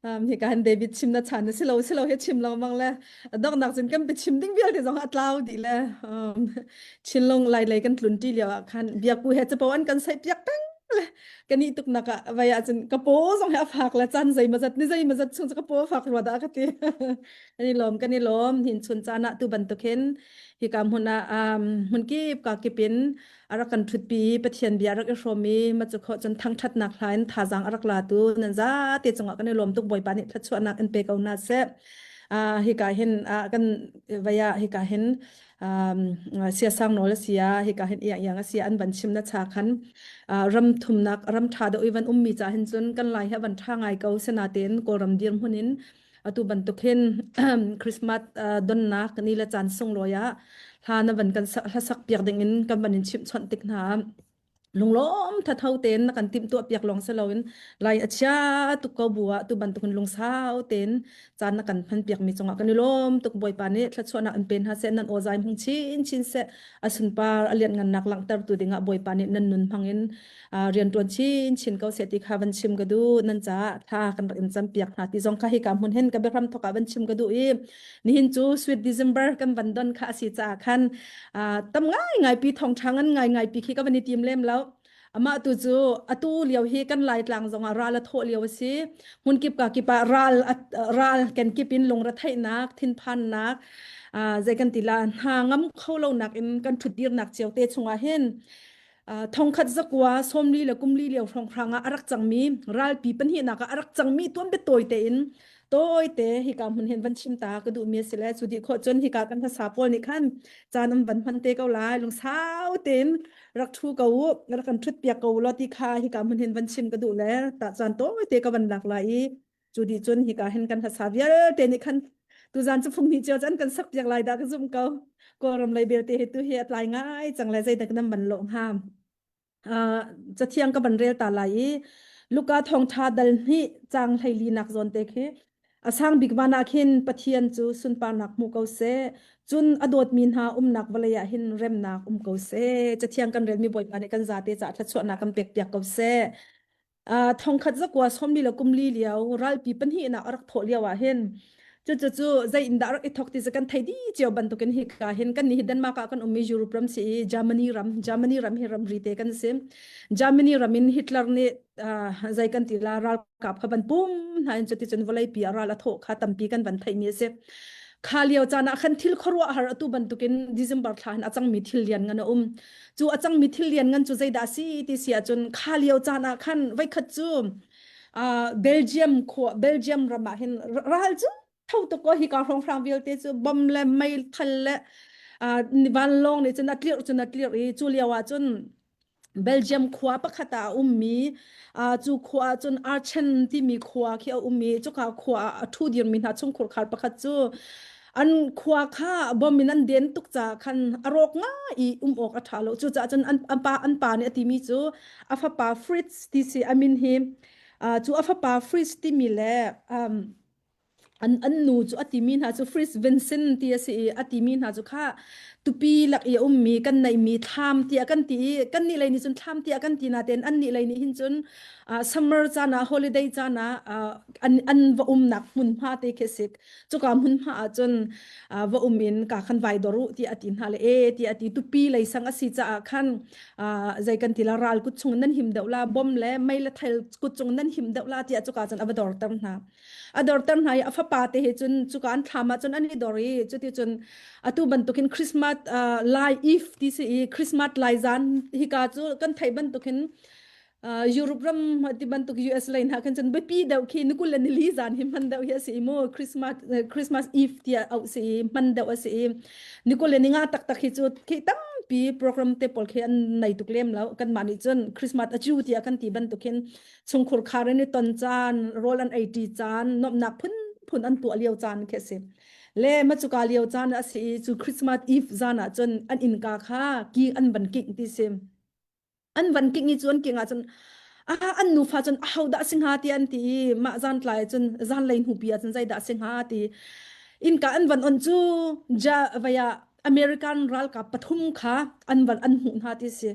um, hika hin David chim na chan na si lo si lo he chim lengmang le donghnak cun kan biachim ding vialte zong a tlau dih le um, Chinlung lai lei kan tlun ṭi lio ah khan biakku he capo an kan saih piak peng le ka nih tuk nak ah vai ah cun ka paw zong he a fak le caan zei mazat ni zei mazat chung cu ka paw a fak rua dah ka ti kan i lawm kan i lawm hin chun caan ah tu bantuk hin hika hmun ah um, hmun kip ka kip in a rak kan ṭhutpi i Pathian bia a rak i hrawm i ma cu khawh cun thangṭhatnak hla in thazaang a rak latu nan zate cungah kan i lawm tuk Bawipa nih thluachuahnak in pe ko hna seh. Uh, hika hin uh, kan vaya hika hin um, siasang nawl a si ah hika hin iang iang a si an van chim na cha khan uh, ram thumnak ram ṭha deuh i van ummi ca hin cun kan lai hi a van ṭha ngai ko sinatein Kawlram dirhmun in atu bantuk hin Christmas donnak ni le caan sunglawi ah hla na van kan hlasak piak ding in kan van in chimh chawnh tik hna lunglawm thatho tein na kan timhtuah piak lawng si loin lai a chia tuk ko bu ah tu bantuk in lungsau tein caan na kan hman piak mi cungah kan i lawm tuk Bawipa nih thluachuahnak in pen hna seh nan aw zai hmung chin chin seh a sunpar a lian ngannak langhter tu dingah Bawipa nih nan nun hmang in rianṭuan chinchin ko seh ti kha van chim ka duh nan caah thla kan rak in campiak hna ti zong kha hika hmun hin ka biahram thawk ah van chim ka duh i nihin cu sweet December kan van don kha a si caah khan tam ngai ngai pi thawngṭha ngan ngai ngai pi khi ka van i tim lem lo amah tu cu atu lio hi kan laitlang zongah ral a thawh lio a si hmun kip ka kip ah ral ral kan kip in lungretheihnak thinphannak zei kan ti la hna ngam kho lo nak in kan ṭhutdirnak cio te chungah hin thongkhat zakua sawmli le kumli lio hrawnghrang ah a rak cangmi ralpi pahnihnak ah a rak cangmi tuanbia tawi tein tawite hika hmun hin van chim ta ka duhmi a si le cu dih khawh cun hika kan hlasa pawl nih khan caan an van hman te ko lai lungsau tein rak ṭhu ko u rak kan ṭhut piak ko u law ti kha hika hmun hin van chim ka duh le ta caan tawite ka van lak lai i cu dih cun hika hin kan hlasa vialte nih khan tuzan cu phung hnih cio can kan sak piak lai dah ka zumh ko kawlram lei belte hi tu hi a tlai ngai cang le zeidah nan van lawh hnga uh, cathiang ka van rel ta lai i Luka thawngtha dal hnih cang hleili nak zawn te khi a sang bik van ah khin Pathian cu sunparnak hmu ko seh cun a dawtmi hna umnak vawlei ah hin remnak um ko seh cathiang kan relmi Bawipa nih kan zate caah thluachuahnak kan pek piak ko seh thongkhat zakua sawmli le kumli lio ralpi pahnihnak a rak thawh lio ah hin cucu cu zei in dah rak i thawk ti cu kan thei dih cio bantukin hi ka hin kan nih hi Denmark ah kan ummi Europe ram si i Germany ram Germany ram hi ramri te kan si Germany ram in Hitler nih zei kan ti la ralkap kha van pum hna in cuti cun vawleipi ah ral a thawh kha tampi kan van theihmi a si kha lio caan ah khan thil khuaruahhar atu bantukin December thla hin a cangmi thil lian ngan a um Cu a cangmi thil lianngan cu zeidah a si ti si ahcun kha lio caan ah khan voikhat cu uh, Belgium khua Belgium ram ah hin ral cu tho tuk ko hika hrawnghrang vialte cu bom le meithal le uh, vanlawng nih cun a tlirh cun a tlirh i cu lio ah cun Belgium khua pakhat ah a ummi uh, cu khua ah cun Archen timi khua khi a um i cuka khua ah a ṭhu dirmi hna chungkhur khar pakhat cu an khua kha bom in an den tuk caah khan a rawk ngai i um awk a ṭha lo cucaah cun an, an pa an pa nih a timi cu a fapa Fritz ti si a min hi uh, cu a fapa Fritz timi le um, An an nu cu a timi hna cu Fritz Vincent ti a si i a timi hna cu kha tupi lak i a ummi kan neihmi thlam tiah kan ti i kan nih lei nih cun thlam tiah kan ti natein an nih lei nih hin cun uh, summer caan ah holiday caan ah uh, an an va umnak hmunhma te khi si cuka hmunhma ah cun uh, va um in ka khan vai dor u ti a ti hna le e ti a ti tupi lei sang a si caah khan uh, zei kan ti la ral kut chung nan him deuh la bom le mei le thel kut chung nan him deuh la tiah cuka cun a va dor ter hna a dorter hna i a fapa te he cun cuka an thlam ah cun an i dor i cuticun atu bantukin Christmas uh, lai eve ti si i Christmas lai zan hika cu kan theih bantukin uh, Europe ram ti bantuk US lei hna khan cun biapi deuh khi ni kul le nili zan hi hman deuh hi a si i mu Christmas uh, Christmas Eve tiah auh si i hman deuh a si i ni kul le ni nga taktak hi cu khi tampi program te pawl khi an nei tuk lem lo kanmah nih cun Christmas a cu tiah kan ti bantukin chungkhur khar in i ton caan rawl an ei ṭi caan nuamhnak phunphun an tuah lio caan khi a si le macuka lio caan a si i cu Christmas Eve zan ah cun an innka kha ki an van kingh ti si an van kingh i cu an kingh ah cun ah an nufa cun aho dah si hnga ti an ti i mah zan tlai cun zan lei hnupi ah cun zeidah si hnga ti innka an van on cu ja vaya American ralkap pathum kha an van an hmuh hna ti si.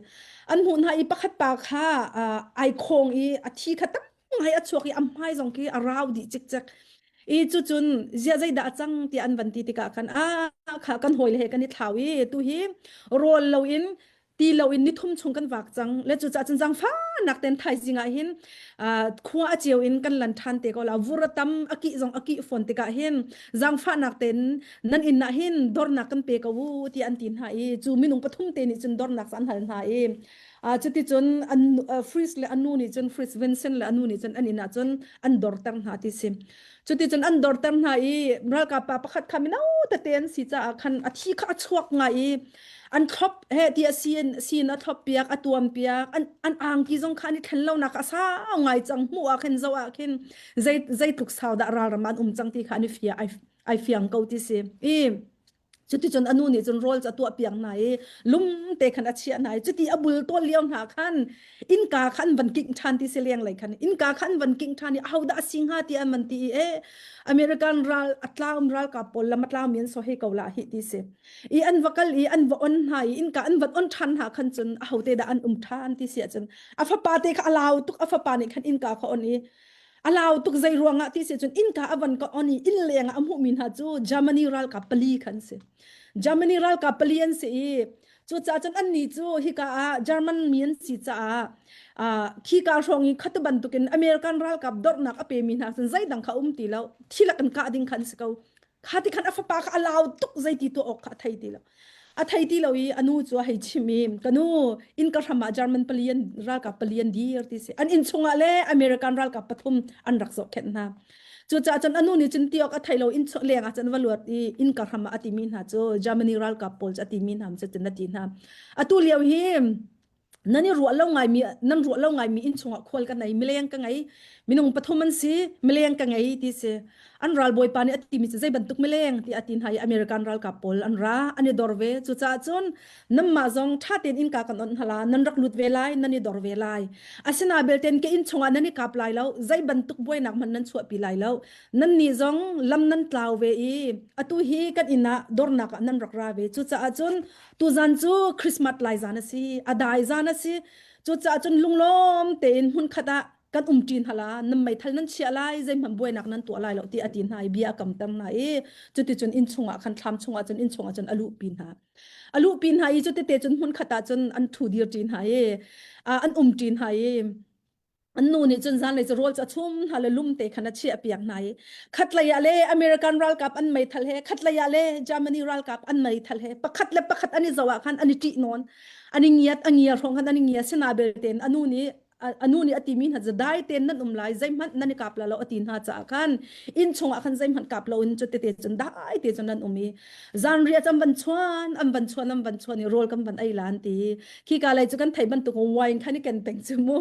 An hmuh hna i pakhat pa kha uh, ai khong i a thi kha tam ngai a chuak i a hmai zong khi a rau dih cikcek. I cucun zia zeidah a cang ti an van ti tikah khan a kha kan hawi le he kan i thlau i tu hi rawl loin ti loin ni thum chung kan vak cang le cucaah cun zaangfahnak ten thaizing ah hin khua a ceu in kan lan ṭhan te ko la vur a tam a kih zong a kih fawn tikah hin zaangfahnak ten nan inn ah hin dornak kan pe ko u ti an ti hna i cu minung pathum te nih cun dornak an hal hna i cuticun an Fritz le anu nih cun Fritz Vincent le anu nih cun an inn ah cun an dorter hna ti si Cuticun an dorter hna i ralkap pa pakhat kha mino tete an si caah khan a thi kha a chuak ngai i an thlop he ti a sin sin a thlop piak a tuam piak an an angki zong kha an i thlen lonak a sau ngai cang hmuh ah khin zoh ah khin zei zeitluk sau dah ralram an um cang ti kha an i fia ai ai fiang ko ti si i Cuticun a nu nih cun rawl cu a tuahpiak hna i lum te khan a chiah hna i cuti a bul tawl lio hna khan innka kha an van kingh ṭhan ti si lenglei khan innka kha an van kingh ṭhan i ahodah a si hnga ti an van ti i e American ral a tlaum ralkap pawl lam a tlaumi an so hei ko la hi ti si i an va kal i an va on hna i innka an van on ṭhan hna khan cun ahote dah an um ṭhan ti si ahcun a fapa te kha a lau tuk a fapa nih khan innka kha on i A lau tuk zei ruangah ti si cun innka a van ka on i inn leng ah a hmuhmi hna cu Germany ralkap pali kha an si. Germany ralkap pali an si i cucaah cun annih cu hika ah German mi an si caah uh, khika hrawng i khatu bantukin American ralkap dornak a pemi hna cun zeidang kha um ti lo thilak in kah ding kha an si ko kha ti khan a fapa kha a lau tuk zeiti tuah awk kha a thei ti lo a thei ti lo i a nu cu a hei chim i ka nu inn ka hram ah German pali an ralkap pali an dir ti si an inn chungah le American ralkap pathum an rak zohkhenh hna cucaah cun a nu nih cun ti awk a thei lo inn leng ah cun va luat i inn ka hram ah a timi hna cu Germany ralkap pawl cu a timi hna cu cun a ti hna atu lio hi nan i ruah lo ngaimi nan ruah lo ngaimi inn chungah khual ka nei mileng ka ngei minung pathum an si mileng ka ngei ti si an ralbawipa nih a timi cu zei bantuk mileng ti a ti hna i American ralkap pawl an ra an i dor ve cucaah cun nanmah zong ṭha tein innka kan onh hna la nan rak lut ve lai nan i dor ve lai asina belte ke inn chungah nan i kap lai lo zei bantuk buainak hmanh nan chuahpi lai lo nan nih zong lam nan tlau ve i atu hi kan inn ah dornak ah nan rak ra ve cucaah cun Tuzan cu Christmas lai zan a si, a dai zan a si. Cucaah cun lunglawm tein hmunkhat ah kan umṭi hna la, nan meithal nan chiah lai, zeihmanh buainak nan tuah lai lo ti a ti hna i bia a kamter hna i cuticun inn chungah khan thlam chungah cun inn chungah cun a luhpi hna. A luhpi hna i cutete cun hmunkhat ah cun an ṭhu dirṭi hna i an umṭi hna i an nu nih cun zanlei cu rawl cu a chum hna le lum te khan a chiah piak hna i khatlei ah le American ralkap an meithal he khatlei ah le Germany ralkap an meithal he pakhat le pakhat an i zoh ah khan an i ṭih nawn an i ngiat a ngia hrawng khan an i ngia sina belte a nu nih a nu nih a timi hna cu dai tein nan um lai zeihmanh nan i kap la lo a ti hna caah khan inn chungah khan zeihmanh kap lo in cu tete cun dai te cun an um i zanriah cu an van chuan an van chuan an van chuan i rawl kan van ei la an ti khi ka lei cu kan theih bantuk wine khan i ken peng cu mu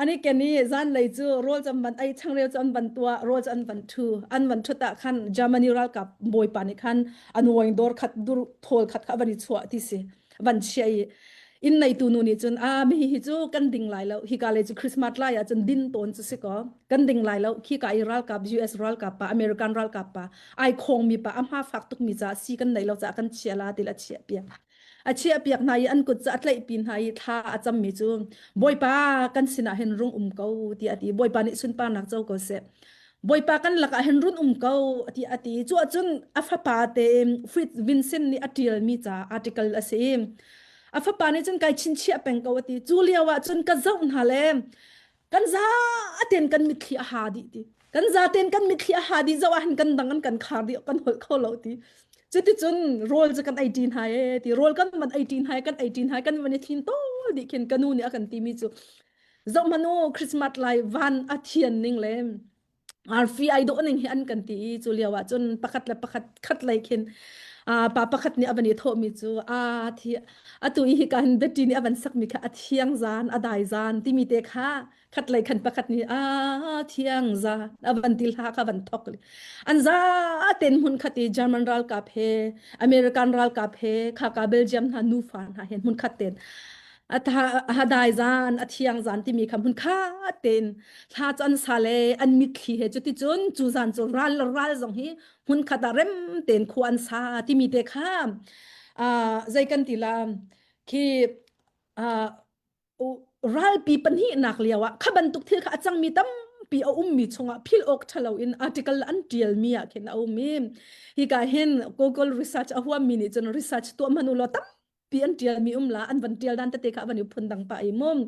Ani ken i zanlei cu rawl cu an van ei changreu cu an van tuah rawl cu an van ṭhu an van ṭhut ah khan Germany ralkap bawipa nih khan an wine dawr khat dur thawl khat kha a van i chuah ti si van chiah i. Inn neitu nu nih cun a mi hi cu kan ding lai lo hika le cu Christmas lai ah cun din tawn cu si ko kan ding lai lo khi ka i ralkap US ralkap pa American ralkap pa ai khong mi pa a hma fak tuk mi ca si kan nei lo ca kan chia la til a chiah piak a chiah piak hna i an kut cu a tlaih pi hna i thla a cam mi cu Bawipa kan sinah hin rung um ko tiah a ti Bawipa nih sunparnak co ko seh Bawipa kan lakah hin run um ko ti a ti cu ahcun a fapa te Fritz Vincent nih a ṭialmi ca article a si a fapa nih cun kai chinchiah peng ko a ti cu lio ah cun ka zoh hna le kan za ten kan mitthli a ha dih ti kan za ten kan mitthli a ha dih zoh ah hin kan dang an kan khar dih kan holh kho lo ti cuticun rawl cu kan ei ṭi hna e ti rawl kan van ei ṭi hna kan ei ṭi hna kan van i thlin tawl dih khin ka nu nih a kan timi cu zoh hmanh u Christmas lai van a thian ning le arfi ai dawh ning hi an kan ti i cu lio ah cun pakhat le pakhat khat lei khin pa pakhat nih a van i thawhmi cu a thi atu i hika hin Betty nih a van sakmi kha a thiang zan a dai zan timi te kha khat lei khan pakhat nih a thiang zan a van ti hla kha van thok an za ten hmun khat i German ralkap he American ralkap he khaka Belgium hna nufa hna he hmun khat ten a dai zan a thiang zan timi kha hmun khat tein thla cu an sa le an mitthli he cuticun cu zan cu ral le ral zong hi hmun khat ah rem tein khua an sa timi te kha zei kan ti la khi ralpi pahnihnak lio ah kha bantuk thil kha a cangmi tampi a ummi chungah phil awk ṭhalo in article an ṭialmi ah khin a um i hika hin Google research a huammi nih cun research tuah hmanh u law tam pi an ṭialmi um la an van ṭial dan tete kha van i phun dang pah i mum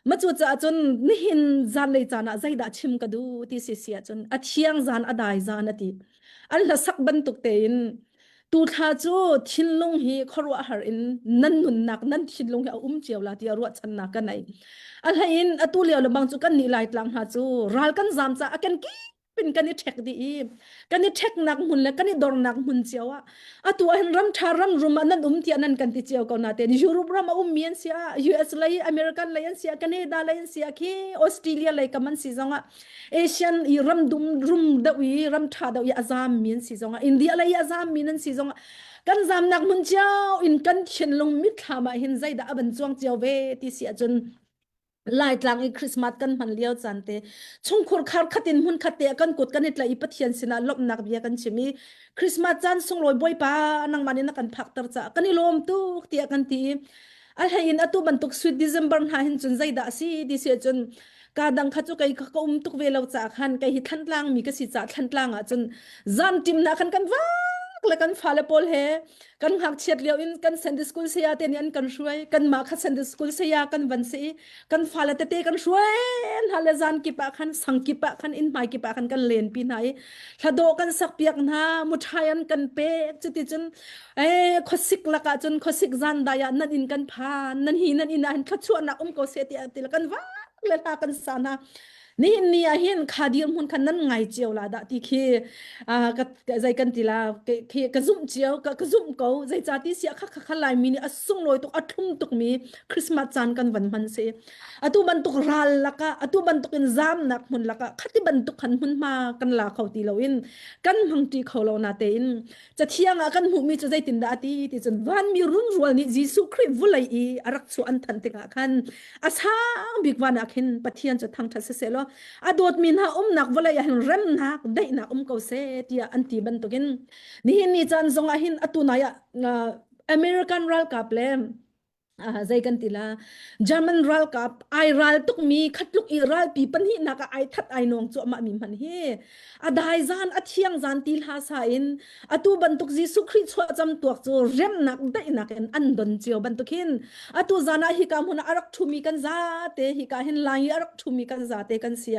ma cu caah cun nihin zanlei caan ah zeidah chim ka duh ti si si ahcun a thiang zan a dai zan a ti an hlasak bantuk tein tu thla cu thinlung hi khuaruahhar in nan nunnak nan thinlung hi a um cio la tiah ruahchannak ka nei a hlei in atu lio le bang cu kan nih laitlang hna cu ral kan zam caah a kan ki pin kan i ṭhek dih i kan i ṭheknak hmun le kan i dornak hmun cio ah atu ah hin ram ṭha ram rum ah nan um tiah nan kan ti cio ko natein Europe ram a ummi an si ah US lei American lei an si ah Canada lei an si ah khi Australia lei kam an si zong ah Asian i ram dum rum deuh i ram ṭha deuh i a zaammi an si zong ah India lei i a zaammi nan si zong ah kan zaamnak hmun cio in kan thinlung mitthlam ah hin zeidah a van cuang cio ve ti si ahcun Laitlang i Christmas kan hman lio caan te chungkhur khar khat in hmun khat te kan kut kan i tlaih i Pathian sinah lawmhnak bia kan chim i Christmas caan sunglawi Bawipa nangmah nih na kan phakter caah kan i lawm tuk tiah kan ti i a hlei in atu bantuk sweet December hna hin cun zeidah a si ti si ahcun ka dang kha cu kei ka um tuk ve lo caah khan kei hi Thantlang mi ka si caah Thantlang ah cun zan timnak khan kan vak le kan fale pawl he kan ngakchiat lio in kan Sunday school saya te nih an kan hruai kanmah kha Sunday school saya kan van si i kan fale tete kan hruai hna le zan kip ah khan sang kip ah khan inn hmai kip ah khan kan len pi hna i hladawh kan sak piak hna muthai an kan pek cuticun eh khuasik lakah cun khuasik zan dai ah nan inn kan phan nan hi nan inn ah hin thluachuahnak um ko seh tiah ti kan vak le hla kan sa hna nihin ni ah hin kha dirhmun khan nan ngai cio la dah ti khi ka zei kan ti la khi ka zumh cio ka ka zumh ko zeicah ti sia kha kha lai mi nih a sunglawi tuk a thlum tuk mi Christmas caan kan van hman si atu bantuk ral laka atu bantuk in zamnak hmun laka khati bantuk khan hmun hma kan la kho ti lo in kan hmang ti kho lo na te in Cathiang ah kan hmuhmi cu zeitindah a ti ti cun vanmi runrual nih Jesuh Khrih vulei i a rak chuah an thanh tikah khan a sang bik van ah khin Pathian cu thangṭhat siseh law a dawtmi hna umnak vawlei ah hin remnak daihnak um ko seh tiah an ti bantukin nihin ni caan zongah hin atu nai ah American ralkap le zei kan ti la German ralkap ai ral tukmi khatluk i ralpi pahnihnak ah ai that ai nawng cuahmah mi hman hi a dai zan a thiang zan ti hla sa in atu bantuk Jesuh Khrih chuah cam tuak cu remnak daihnak in an don cio bantuk hin atu zan ah hika hmun ah a rak thumi kan za te hika hin lai i a rak thumi kan za te kan si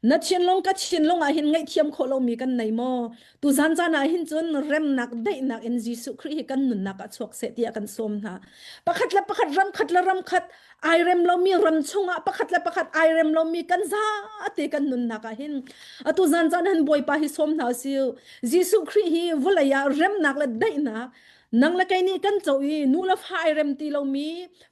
na thinlung ka thinlung ah hin ngaihthiam khawh lomi kan nei maw Tu zan caan ah hin cun remnak daihnak in Jesuh Khrih hi kan nunnak ah chuak seh tiah kan sawm hna. Pakhat le pakhat ram khat le ram khat ai rem lomi ram chungah pakhat le pakhat ai rem lomi kan zate kan nunnak ah hin atu zan caan hin Bawipa hi sawm hna usih. Jesuh Khrih hi vawlei ah remnak le daihnak nang le kei nih kan co i nu le fa ai rem ti lomi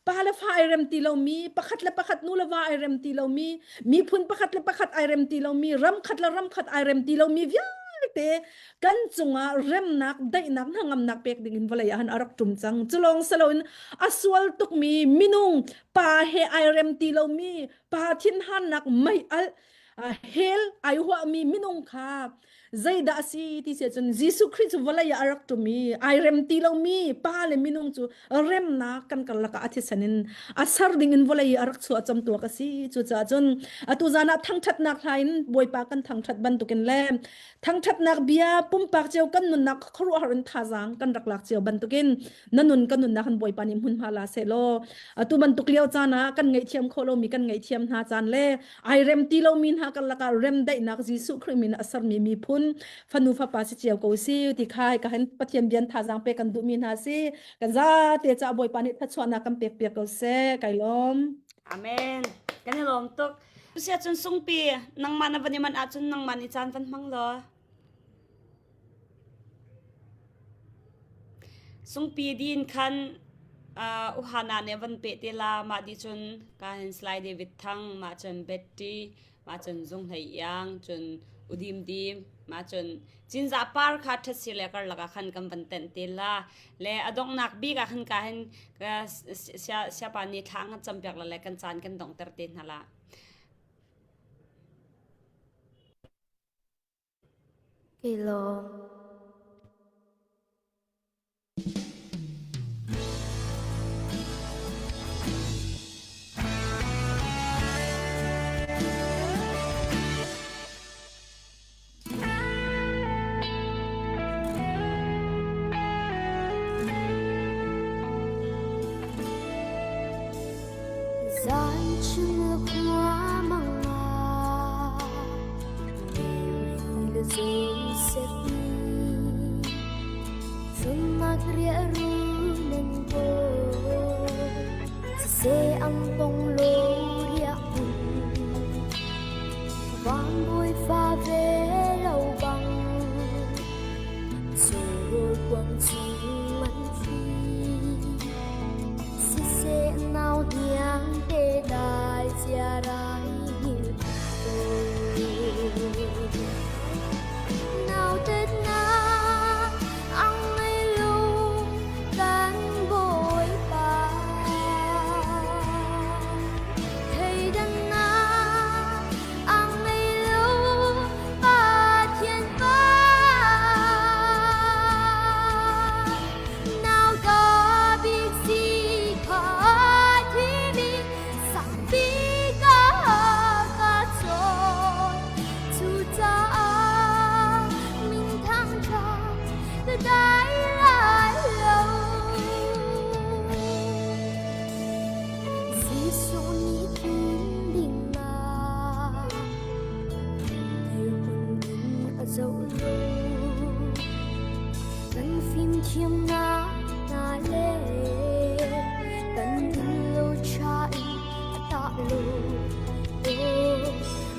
pa le fa ai rem ti lomi pakhat le pakhat nu le va ai rem ti lomi miphun pakhat le pakhat ai rem ti lomi ram khat le ram khat ai rem ti lomi vialte. vialte kan cungah remnak daihnak hnangamnak pek ding in vawlei ah han a rak ṭum cang. Culawng saloin a sual tukmi minung pa he ai rem ti lomi pa thinhannak mei alh hell ai huahmi minung kha zeidah a si ti si ahcun Jesuh Khrih cu vawlei ah a rak ṭum i ai rem ti lomi pa le minung cu remnak kan karlak ah a thisen in a ser ding in vawlei i a rak chuah camtuak a si. Cucaah cun atu zan ah thangṭhatnak hla in Bawipa kan thangṭhat bantukin le thangṭhatnak bia pumpak cio kan nunnak khuaruahhar in thazaang kan rak lak cio bantukin na nun kan nunnak han Bawipa nih hmunhma la seh law atu bantuk lio caan ah kan ngaihthiam khawh lomi kan ngaihthiam hna caan le ai rem ti lomi hna karlak ah remdaihnak Jesuh Khrih min a sermi miphun fanu fapa si cio ko si ti kha ka hin Pathian bian thazaang pe kan duhmi hna si kan zate ca Bawipa nih thlachuahnak kan pek piak ko seh kai lawm. Amen. Kan i lawm tuk. Sia cun sungpi nangmah na van i manh ahcun nangmah nih caan van hmang law. Sungpi din khan uh, uhana nih van pe te la mah di cun ka hin Sly David Thang mah cun Betty mah cun Zung Hlei Iang cun Udim Dim mah cun Cinzah par kha ṭhatsi le karlak ah khan kan van tenh te la le a donghnak bik ah khan ka hin ka sia siapa nih thla an kan campiak la le kan caan kan donghter te hna la. Kei lawng. Zai chim le khua mang ah Mary le Joseph nih Thumnak riah ru nan kawl Siseh ang tong lo riah hmun Van bawi fa ve lo bang Curawl kuang chung an thi Siseh nau hniang te dai chia rai hngilh ko. Nau tet nak ang ngei lo kan Bawipa. Theidannak ang ngei lo Pathian pa. Nau ka bik si kha thimi sangpi ka ka cawn. Cucaah min thangṭhat ka dai lai lo. Jesuh nih tlun dingah dirhmun in a zoh lo. Kan fimthiamnak hna le kan dinlo ṭha in a tah lo. Oh,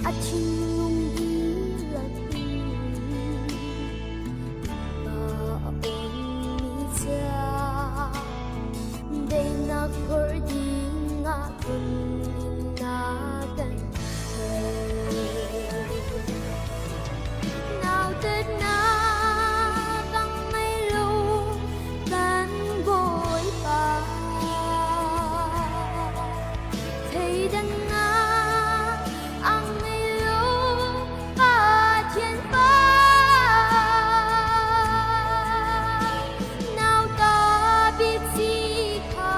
a thinlung dihlak in ka a onmi ca daihnak phorh dingah phun in na kan Nautatnak ang ngei lo kan Bawipa. Theidannak ang ngei lo Pathian Pa. Nauta bik si kha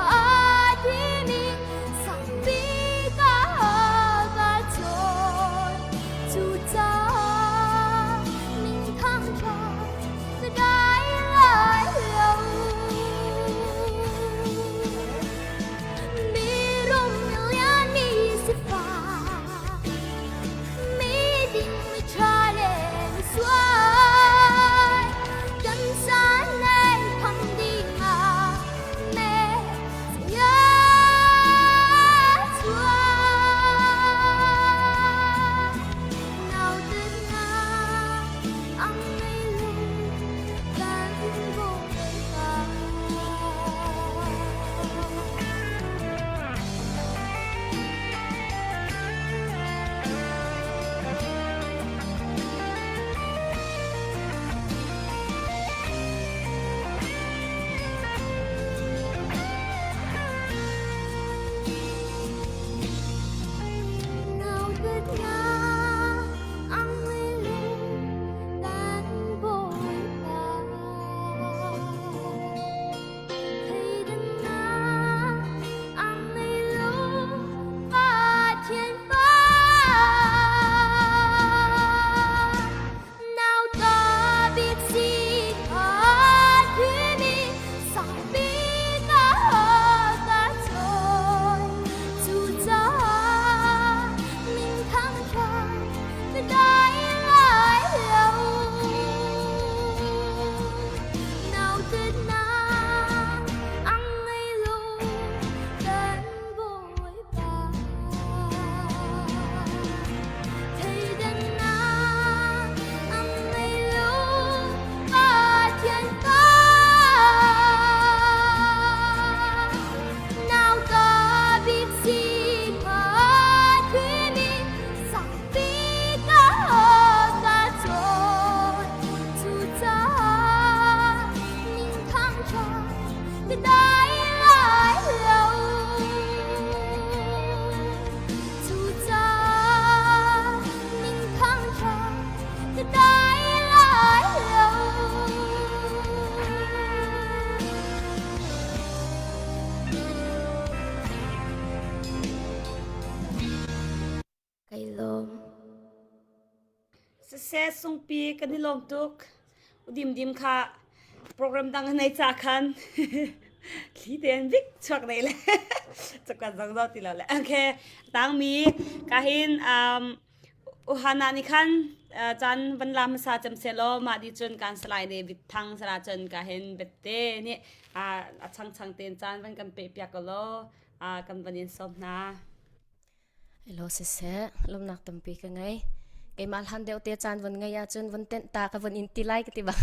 thimi sangpi ka ka cawn. Cucaah min thangṭhat ka dai lai lo. Mi rum mi lian mi sifak, mi ding mi ṭha le mi sual, kan san nei phang dingah me Siseh sungpi kan i lawm tuk. Udim dim kha program dang nei cha khan thli ten bik chuak nei le chakan zong zo ti lo le okay tangmi ka hin um uhana ni khan chan van lam sa cem se lo ma di chun kan salai ne bit thang sala chun ka hin bette ni a chang chang ten chan van kan pe piak lo kan van in som na Hello siseh, lawmnak tampi ka ngei. Keimah hlan deuh te caan von ngei ahcun von tenh ta ka von in ti lai ka ti bang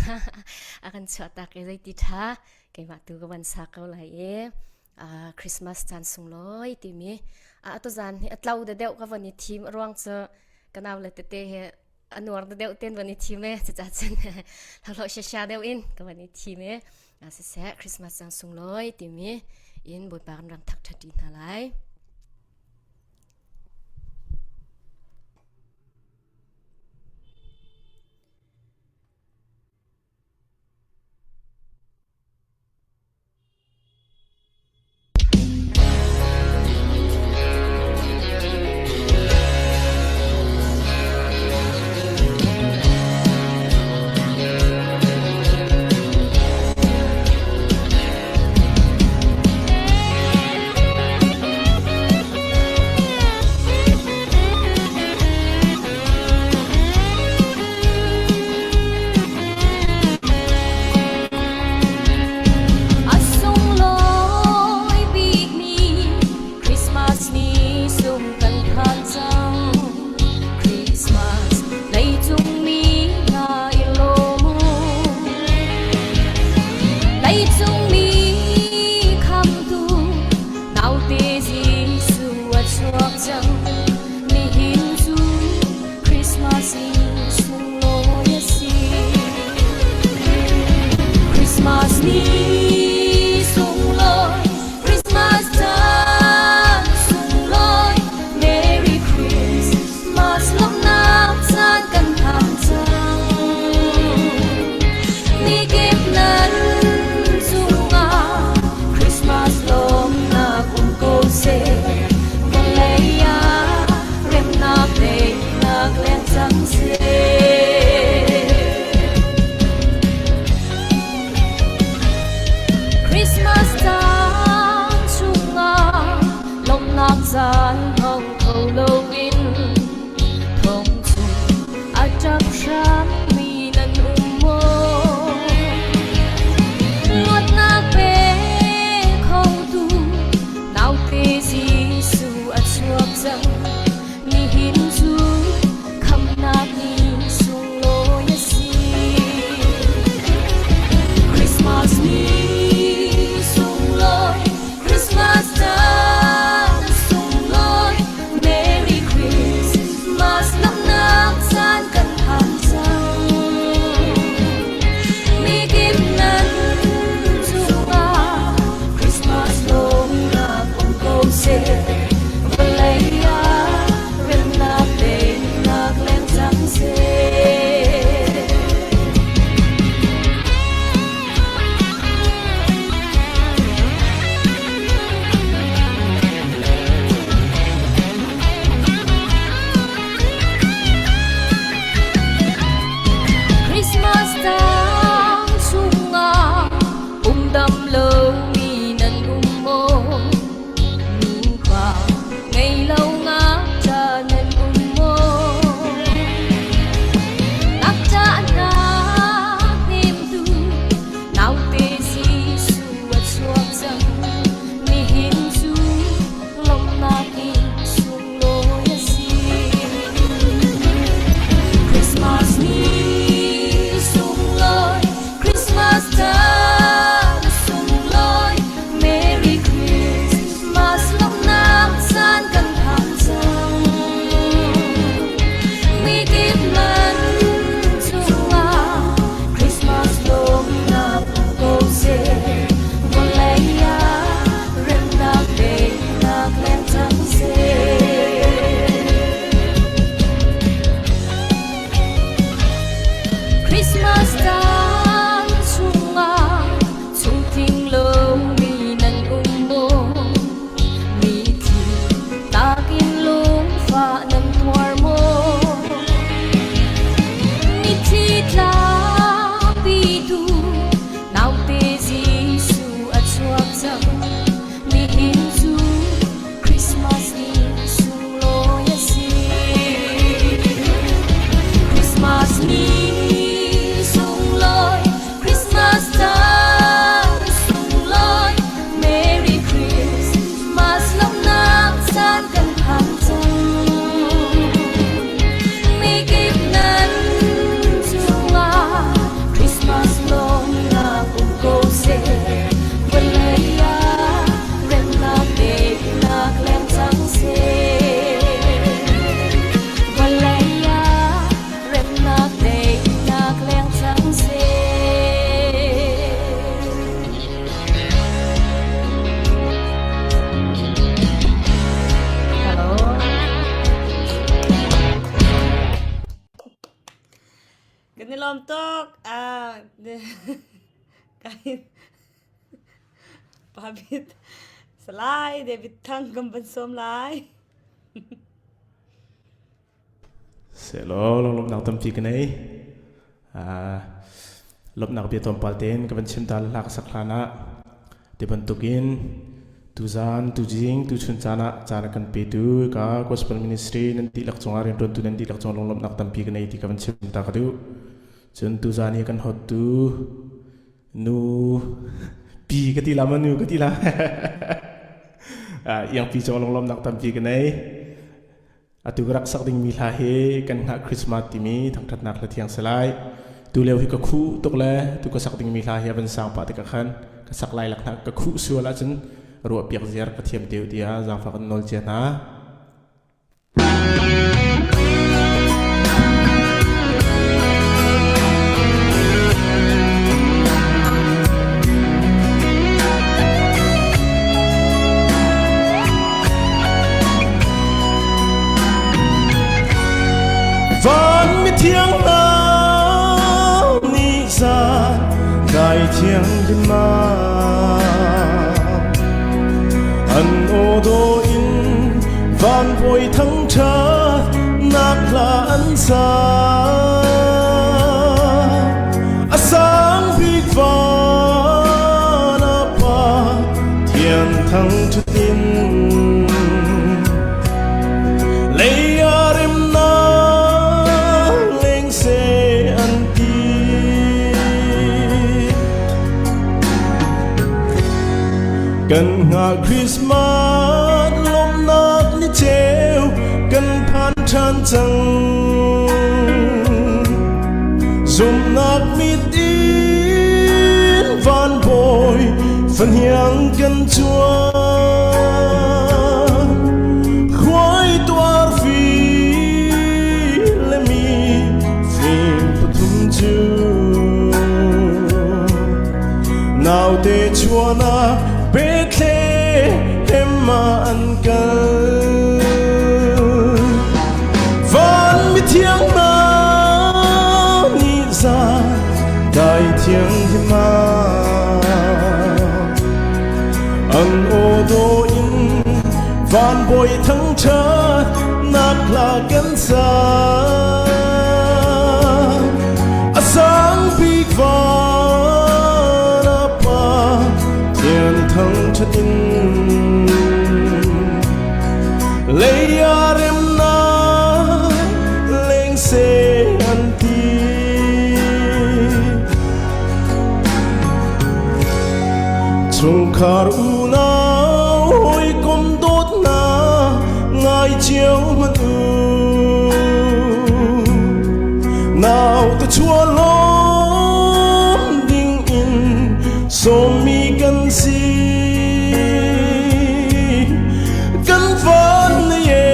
a kan chuah tak i zeiti ṭha keimah tu ka van sa ko lai i Christmas caan sunglawi timi atu zan hi a tlo de deuh ka von i thim ruang cu ka nau le tete he a nuar de deuh ten von i thim e cucaah cun hlohlo shasha deuh in ka von i thim e siseh Christmas caan sunglawi timi in Bawipa kan rang thak ṭhati hna lai. A sunglawi bikmi Christmas ni sung kan phan cang. Christmas leicung mi hna i lawm u. Leicung mi khamtu naute Jesuh a chuak cang. Nihin cu Christmas ni sunglawi a si. Christmas ni sunglawi, Christmas caan sunglawi, Merry Christmas lawmhnak caan kan phan cang. Nikip nan cungah Christmas lawmhnak um ko seh. Vawlei ah remnak daihnak leng cang seh. Christmas caan chungah lawmhnak caan hmang kho loin thong chung a ṭap hrammi nan um maw? Luatnak pe khotu naute Jesuh a chuak cang. Nihin cu khamhnak ni sunglawi a si. Christmas ni sunglawi, Christmas caan sunglawi, Merry Christmas lawmhnak caan kan phan cang. Kan i lawm tuk. Ah, kain Pabit Salai David Thang kan van sawm lai. Sehlaw lunglawmhnak tampi ka nei. Lawmhnak bia tlawmpal tein ka van chim ta hla ka sak hlan ah ti bantukin tuzan, tuzing, tuchun caan ah caan a kan petu ka Gospel Ministry nan dihlak cungah rianṭuantu nan dihlak cungah lunglawmhnak tampi ka nei ti ka van chim ta ka duh. Cun tuzan i kan hottu nu pi ka ti la ma nu ka ti la iangpi cungah lunglawmhnak tampi ka nei. Atu ka rak sak dingmi hla hi kan hngah Christmas timi thangṭhatnak hla thiang si lai. Tu lio hi ka khuh tuk le tu ka sak dingmi hla hi a van sang pah tikah khan ka sak lai lak hna ka khuh sual ahcun ruah piak ziar ka thiam te u tiah zaangfak in nawl cia hna. Van mithiang hna nih zan dai thianghlim an aw dawh in van bawi thangṭhat nak hla an sa. A sang bik van a pa thian thangṭhat in lei ah remnak leng seh an ti. Kan hngah Christmas lawmhnak ni ceu kan phan ṭhan cang. Zumhnak mit in van bawi fahniang kan cuan. Khuai tuar fi le mi fim pathum cu naute chuanak Bethlehem ah an kal. Van mithiang hna nih zan dai thiang him ah an aw dawh in van bawi thangṭhat nak hla kan sa. A sang bik van a pa thian thangṭhat in lei ah remnak leng seh an ti. Chungkhar unau hawikom dawtnak ngai cio hmanh u. Naute chuah lawm ding in sawmmi kan si. Kan van ye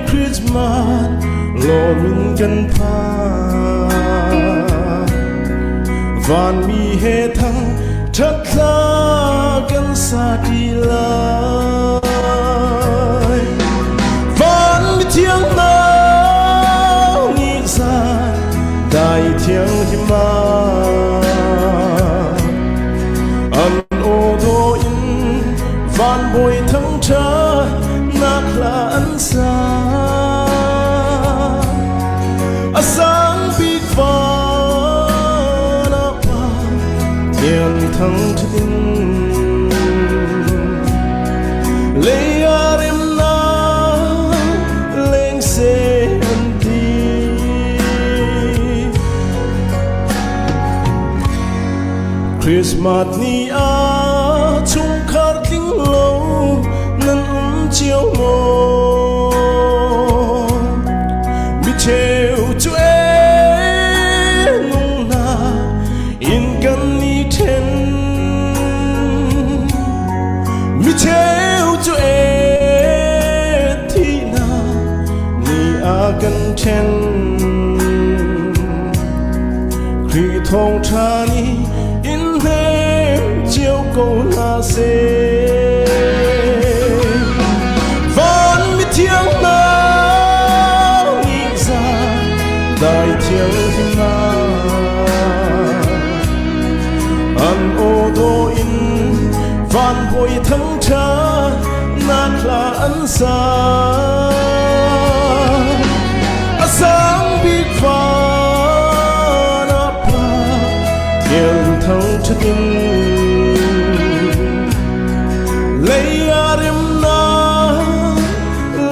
Christmas lawm in kan phan. Vanmi he thang ṭhat thla kan sa ṭi lai. Van mithiang hna nih zan dai thiang him ah an aw dawh in van bawi thangṭhat nak hla an sa. A sang bik van ah pa thian thangṭhat in lei ah remnak leng seh an ti. Christmas ni ah chungkhar tling lo nan um cio maw? Mi cheu cu e nung hna in kan i ṭhen. Mi cheu cu e thihnak ni a kan ṭhen. Khrih thawngṭha nih in hnem cio ko hna seh. Van mithiang hna nih zan dai thiang Thianghlimnak an aw dawh in van bawi thangṭhat nak hla an sa. A sang bik van ah Pathian thangṭhat in lei ah remnak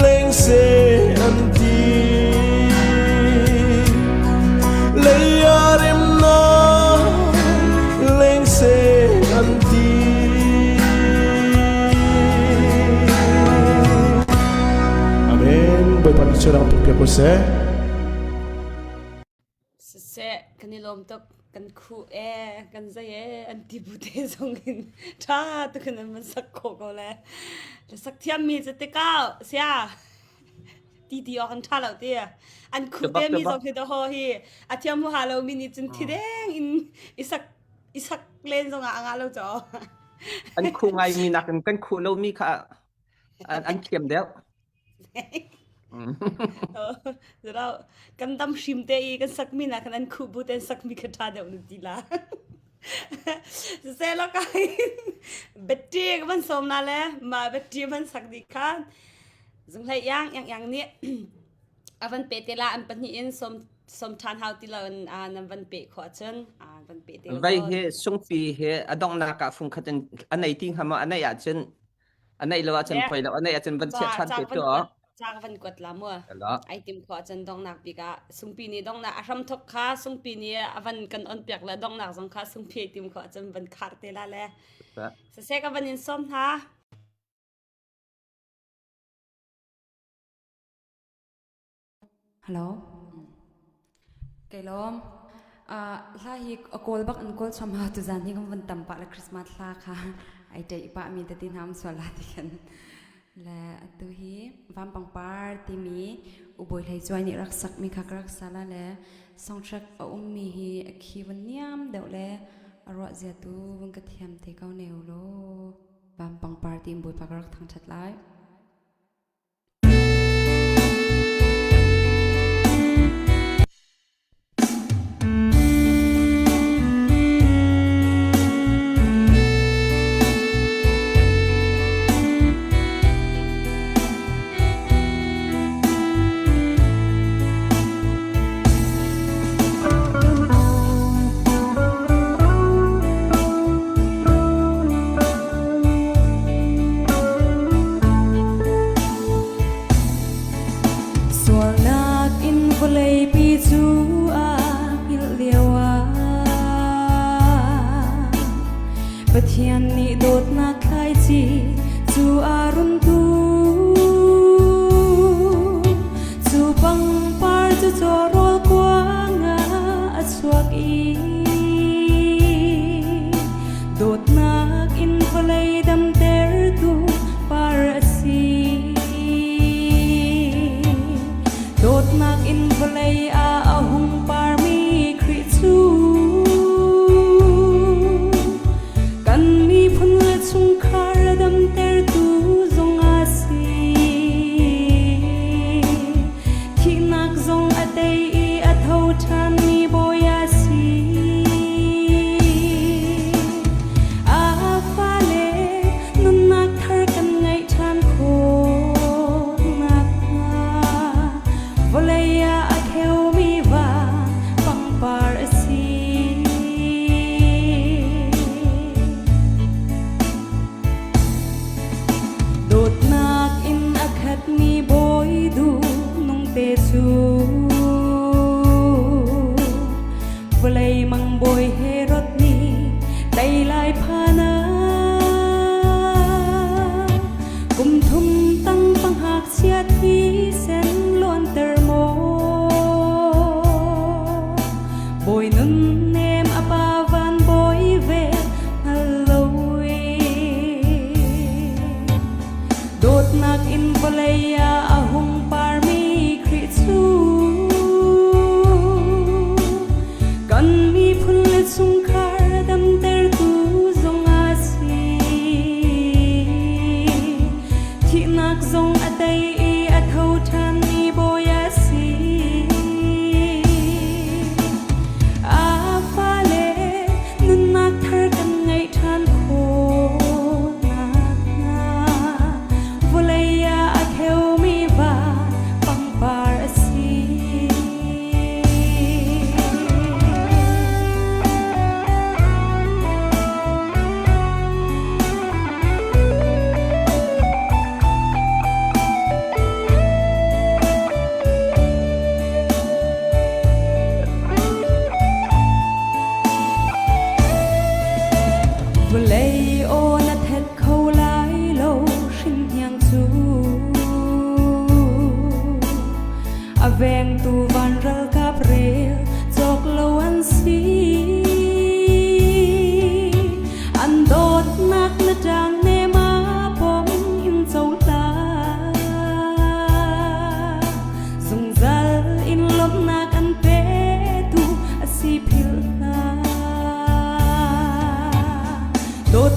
leng seh an ti. Lei ah remnak leng seh an ti. Amen. Bawipa nih surang piak ko seh. Siseh, kan i lawm tuk, kan khuh ee, kan zei ee, an ti bu te zong in ṭha tuk in an van sak khawh ko le. Le sak thiammi cu te kau, sia. Ti ti awk an ṭha lo ti. An khuh te mi zong hi daw hi a thiam huaha lo mi nih cun thi deng in i sak i sak len zong ah a ngah lo caw. An khuh ngai mi nakin kan khuh lo mi kha an thiam deuh. Zero kan dam hrim te i kan sakmi na kan an khuh bu ten sakmi kha ṭha deuh nu ti la. Siseh lo kai Betty ka van sawm na le ma Betty van sak di kha zunghlei yang yang yang nih a van pe te la an pahnih in som som ṭhan hau ti lo in nan van pe khawh ahcun van pe te Vai he sungpi he a donghnak ah fung khat in a nei ti hnga maw a neih ahcun A neih lo ahcun poi lo, a neih ahcun van chiah ṭhan te tu. Ca ka van kuat la mu. Ai tim khawh ahcun donghnak bik ah sungpi nih donghnak a hram thok kha sungpi nih a van kan on piak le donghnak zong kha sungpi ai tim khawh ahcun van khar te la le. Siseh ka van in sawm hna. Hello. Kei lawm. Hla hi a kawl bak an kawl chom ha tuzan hi kan vun tam pah le Christmas hla kha ai ṭeih pah mi tete hna um sual la ti khan. Le atu hi vampang par timi ubawi hlei cuai nih rak sak mi kha ka rak sa la le soundtrack a um mi hi a khi vun niam deuh le a ruah zia tu vun ka thiam te ko ne u law. Vampang par ti in Bawipa ka rak thangṭhat lai. Sualnak in vawleipi cu aa hngilh lioah Pathian nih dawtnak thlaici cu a run tu. Cu pangpar cu cawrawl kuang ah a chuak i Dawtnak in vawlei damtertu par a si. Dawtnak in vawlei ah a hung parmi Khrih cu kan miphun le chungkhar a damtertu zong a si. Thihnak zong a tei i a tho ṭhanmi Bawi a si. A fale nunnak thar kan ngeih ṭhan khawh nakhnga vawlei ah a kheumi va pangpar a si. Dawtnak in a khatmi bawi duh nung te cu vawlei mangbawi Herod nih tei lai phan ah kum thum tang pangngakchia thisen luanter maw bawi nunnem a pa van bawi ve hngal lo Dawtnak in vawlei ah a hung parmi Khrih cu kan miphun le chungkhar damtertu zong a si. Thihnak zong a tei i a tho ṭhanmi Bawi a si.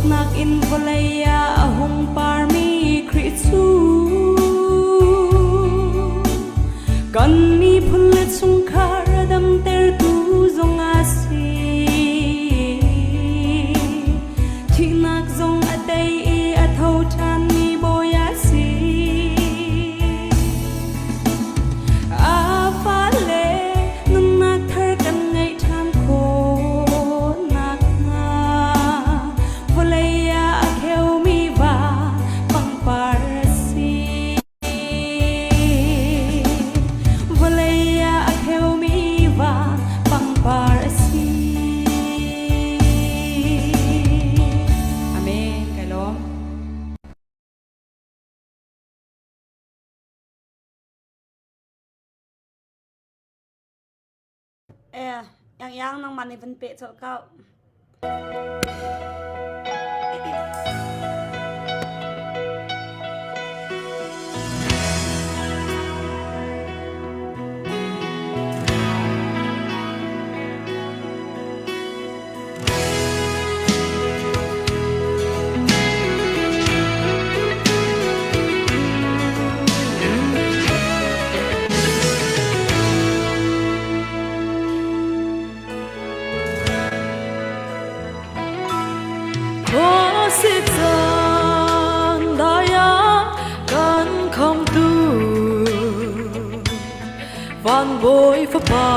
Dawtnak in vawlei ah a hung parmi Khrih cu kan miphun le chungkhar a damtertu zong a si. Thihnak zong a tei i a tho ṭhanmi Bawi a si. A fale nunnak thar kan ngeih ṭhan khawh nakhnga vawlei ah a kheumi va pangpar a si. Vawlei ah a kheumi va pangpar a si. Amen. Kai lawm. Eh, yang yang nangmah nih van peh colh ko. Khuasik caan dai ah kan khongtu Van Bawi Fapa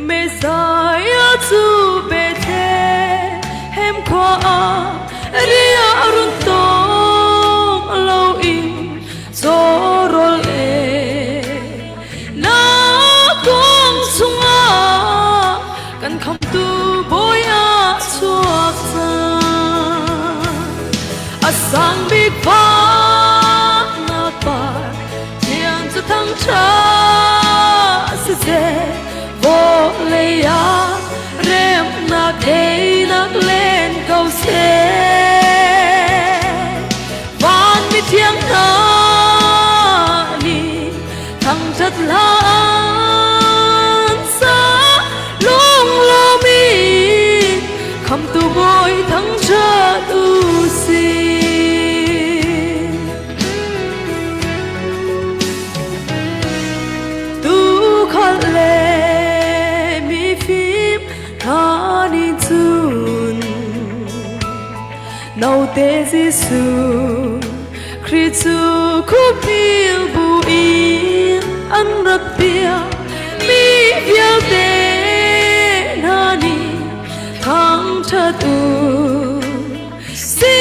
Messiah cu Bethlehem khua ah riah run tong loin cawrawl e na kong chungah kan khamtu Bawi ah chuak cang. A sang bik vannak par Thiang cu thangṭhat siseh, vawlei ah remnak teinak len ko seh. Van mithiang hna nih thangṭhat hla an sa, lunglawm in Khamhtu Bawi thangṭhat u sih. Tuukhal le mifim hna nih cun naute Jesuh Khrih cu khupil buin an rak biak. Mi vialte hna nih thangṭhat u. Si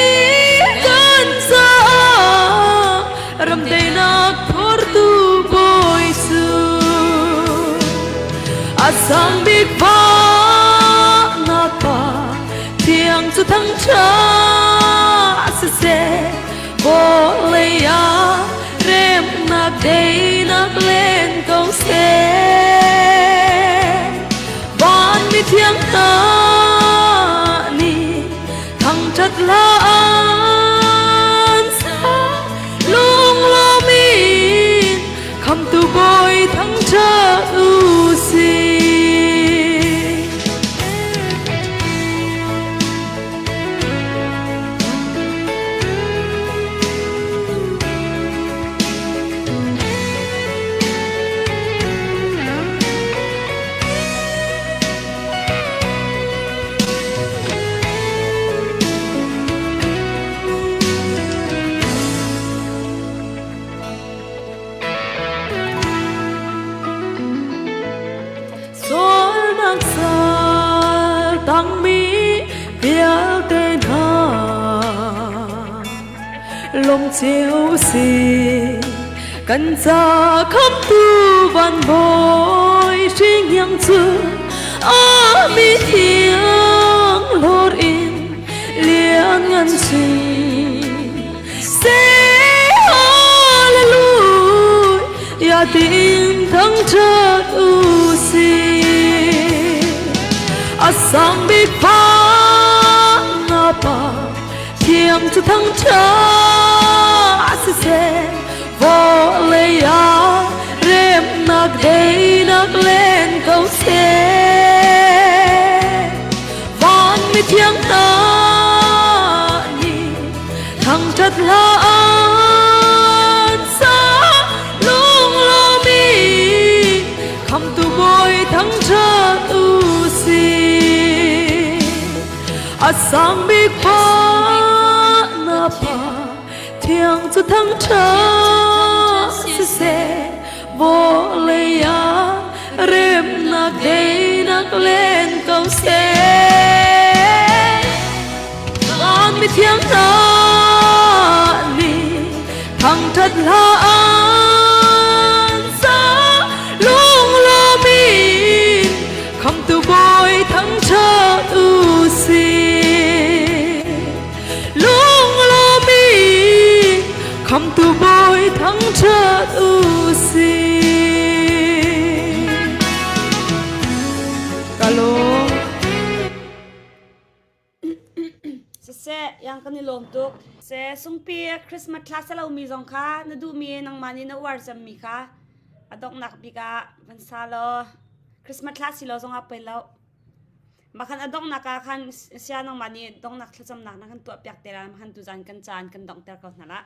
kan caah ramdaihnak phortu Bawi cu a sang bik vannak pa thiang cu thangṭhat siseh, vawlei ah remnak daihnak len ko seh. Van mithiang hna nih thangṭhat hla an sa, lunglawm in Khamhtu Bawi thangṭhat u sih. Sualnak sal tangmi vialte hna lawm cio si kan ca khamtu van bawi hringiang cu a mi thiang lor in lian ngan si Say hallelujah tin thangṭhat u sih. A sang bik pa thiang cu thangṭhat siseh, vawlei ah remnak daihnak len ko seh. Van mithiang hna. A sang bik pa na pa thiang cu thangṭhat siseh vawlei ah remnak teinak len ko seh. Van mithiang hna nih thangṭhat hla an sa lunglawm in Khamtu Bawi thangṭhat u sih. Lunglawm in Khamtu Bawi thangṭhat u sih. Ka lawm. Siseh, yang kan i lawm tuk. Se sungpi Christmas thla sa lomi zong kha na duhmi nangmah nih na uar cemmi kha a donghnak bik ah van sa law Christmas thla si lo zong ah poi lo. Makhan a donghnak ah khan sia nangmah nih donghnak thlacamnak na kan tuah piak te la makhan tuzan kan caan kan donghter ko hna la.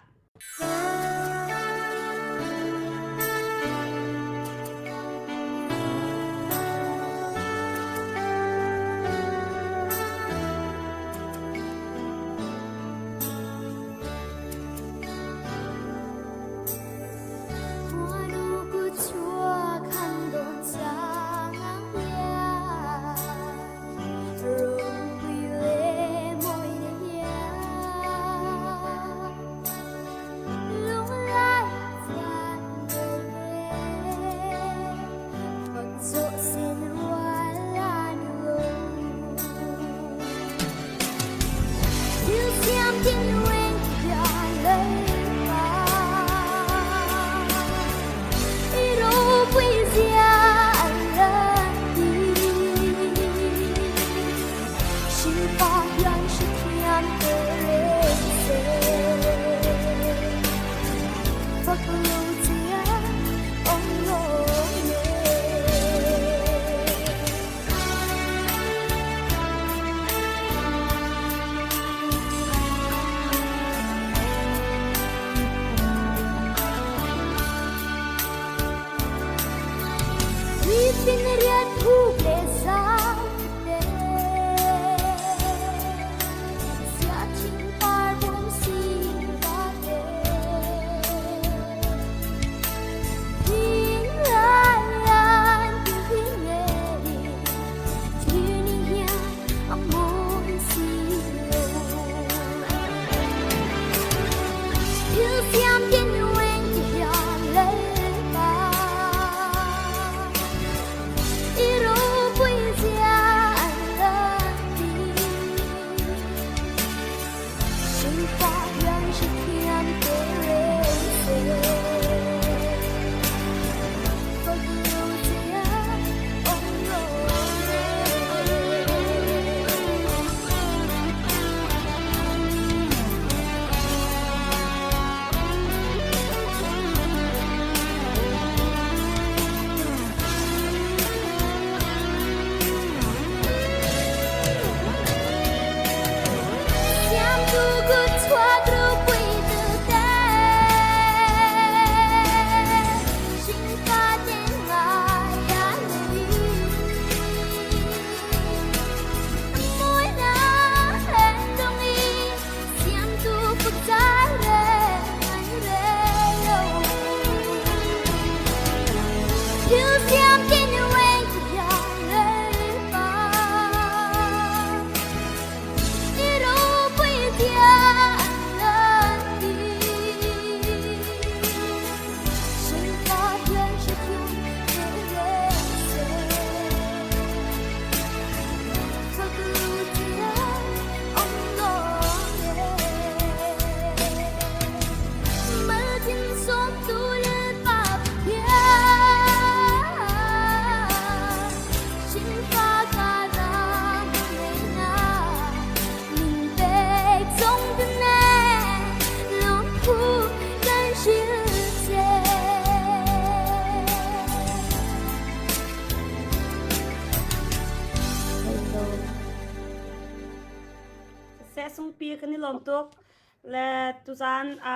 Seh sungpi kan i lawm tuk. Le tuzan a.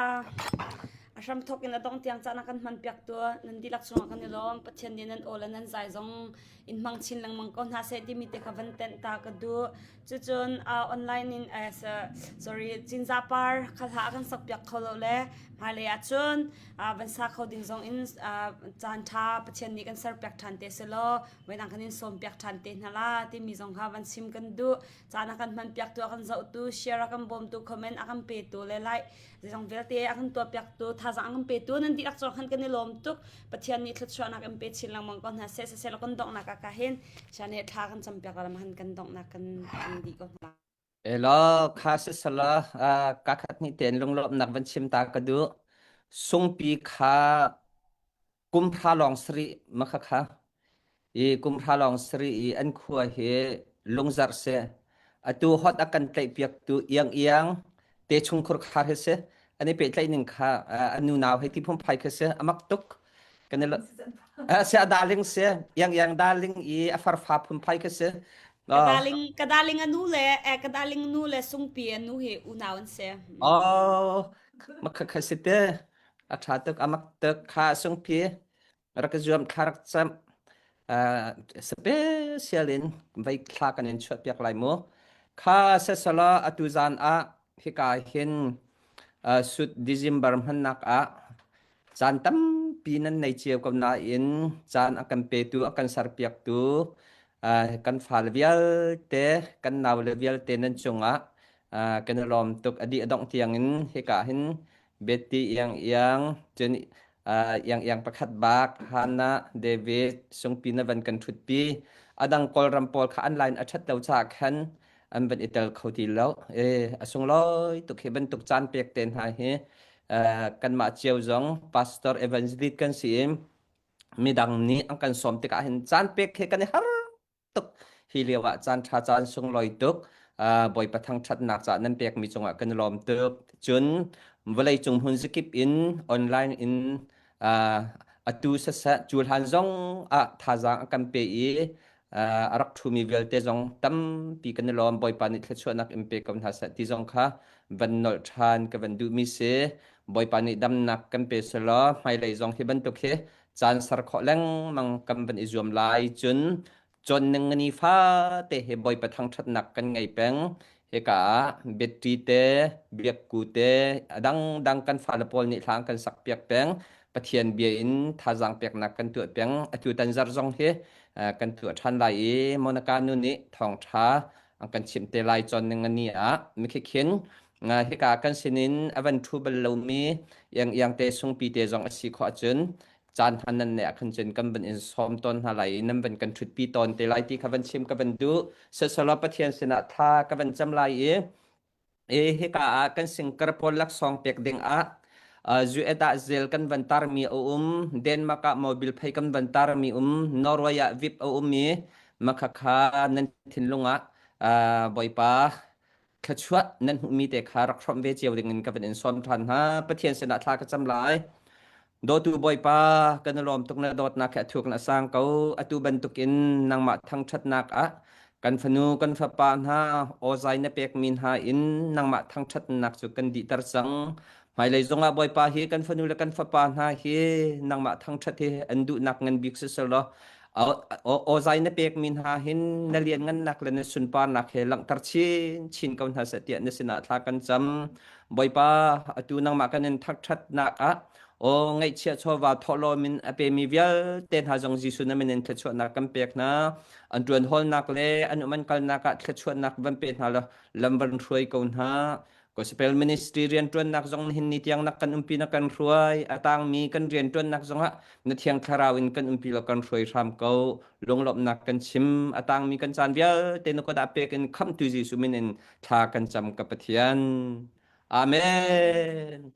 A hramthawk in a dong tiang caan a kan hman piak tu nan dihlak chungah kan i lawm. Pathian nih nan aw le nan zai zong in hmang chin lengmang ko hna seh timi te kha van tenh ta ka duh. Cucun uh, online in uh, sorry Cinza par kha hla a kan sak piak kho lo le hmailei ahcun uh, van sa kho ding zong in uh, caan tha Pathian nih kan ser piak than te selaw voidang kan in sawm piak than te hna la timi zong kha van chim kan duh. Caan a kan hman piak tu a kan zohtu share a kan bawmtu comment a kan petu le like zeizong vialte a kan tuah piaktu thazaang a kan petu nan dihlak cawk han kan i lawm tuk Pathian nih thluachuahnak in pe chin lengmang ko hna seh siseh kan donghnak ah ka hin Sian he thla kan cam piak lam han kan donghnak kan kan dih ko hna Elo kha sisala ka khat ni ten lunglawmnak van chim ta ka duh sungpi kha kum hra lawng sarih ma kha kha i kum hra lawng sarih i an khua hi lungzarh si atu hot a kan tlaih piaktu iang iang te chungkhur khar hi si an i pehtlaih ning kha an nu nau he ti phungphai kha si amak tuk kan i si a darling si iang iang darling i a farfa phunphai kha si ka darling ka darling anu le eh, ka darling nu le sungpi anu hi unau an si oh makha kha si te a ṭha tuk a mak tuk kha sungpi rak i zuam thla rak cam special in vei thla kan in chuah piak lai mu kha sesala atu zan ah hika hin sut December hmannak ah caan tampi nan nei cio ko nain caan a kan petu a kan serpiaktu kan fale vialte kan naule vialte nan cungah kan i lawm tuk a dih a dongh tiangin hika hin Betty iang iang cun iang iang pakhat bak Hannah David sungpi na van kan ṭhutpi adang Kawlram pawl kha an line a ṭhat lo caah khan an van i tel kho ti lo e a sunglawi tuk hi bantuk caan pek te hna hi kanmah cio zong pastor evangelist kan si i midang nih an kan sawm tikah hin caan pek he kan i har tuk hi lio ah caan ṭha caan sunglawi tuk Bawipa thangṭhatnak caah nan pekmi cungah kan i lawm tuk cun vawleicung hmun zakip in online in atu saseh cu hlan zong ah thazaang a kan pe i a rak ṭhumi vialte zong tampi kan i lawm Bawipa nih thluachuahnak in pe ko hna seh ti zong kha van nolh ṭhan ka van duhmi si Bawipa nih damnak kan pe selaw hmailei zong hi bantuk hi caan ser khawh lengmang kan van i zuam lai cun cawn ning ni fate he Bawipa thangṭhatnak kan ngei peng hika ah Betty te Biakku te a dangdang kan fale pawl nih hla kan sak piak peng Pathian bia in thazaang peknak kan tuah peng atu tan zar zong hi kan tuah ṭhan lai i Monica nu nih thawngṭha an kan chimh te lai cawn ning ni ah mikhi hika kan sinin a van ṭhu bal lomi iang iang te sungpi te zong a si khawh ahcun caan hman nan neih ahkhan cun kan van in sawm tawn hna lai i nan van kan ṭhutpi tawn te lai ti kha van chim ka van duh. Sihmanhsehlaw Pathian sinah thla ka van cam lai i i hika ah kan singkar pawl laksawng pek ding ah US ah zel kan van tarmi a um, Denmark ah mobil phei kan van tarmi um, Norway ah VIP a um i makhakha nan thinlung ah Bawipa thluachuah nan hmuhmi te kha rak hrawmh ve cio ding in ka van in sawm ṭhan hna. Pathian sinah thla ka cam lai. Dawtu Bawipa, kan i lawm tuk na dawtnak he a thuk na sang ko. Atu bantukin nangmah thangṭhatnak ah kan fanu kan fapa hna awzai na pekmi hna in nangmah thangṭhatnak cu kan dihter cang. Hmailei zongah Bawipa hi kan fanu le kan fapa hna hi nangmah thangṭhat hi an duhnak ngan bik siselaw awzai na pekmi hna hin na lianngannak le na sunparnak he langhter chinchin ko hna seh tiah na sinah thla kan cam. Bawipa, atu nangmah kan in thangṭhatnak ah aw ngaihchiah chawva thawhlawm in a pemi vialte hna zong Jesuh na min in thluachuahnak kan pek hna. An ṭuan hawlnak le an um an kalnak ah thluachuahnak van pe hna law lam van hruai ko hna. Gospel ministry rianṭuannak zong nihin ni tiang nak kan umpi na kan hruai. A tangmi kan rianṭuannak zongah na thiang thlarau in kan umpi law kan hruai hram ko. Lunglawmhnak kan chim. A tangmi kan caan vialte na kut ah pek in khamhtu Jesuh min in thla kan cam ka Pathian. Amen.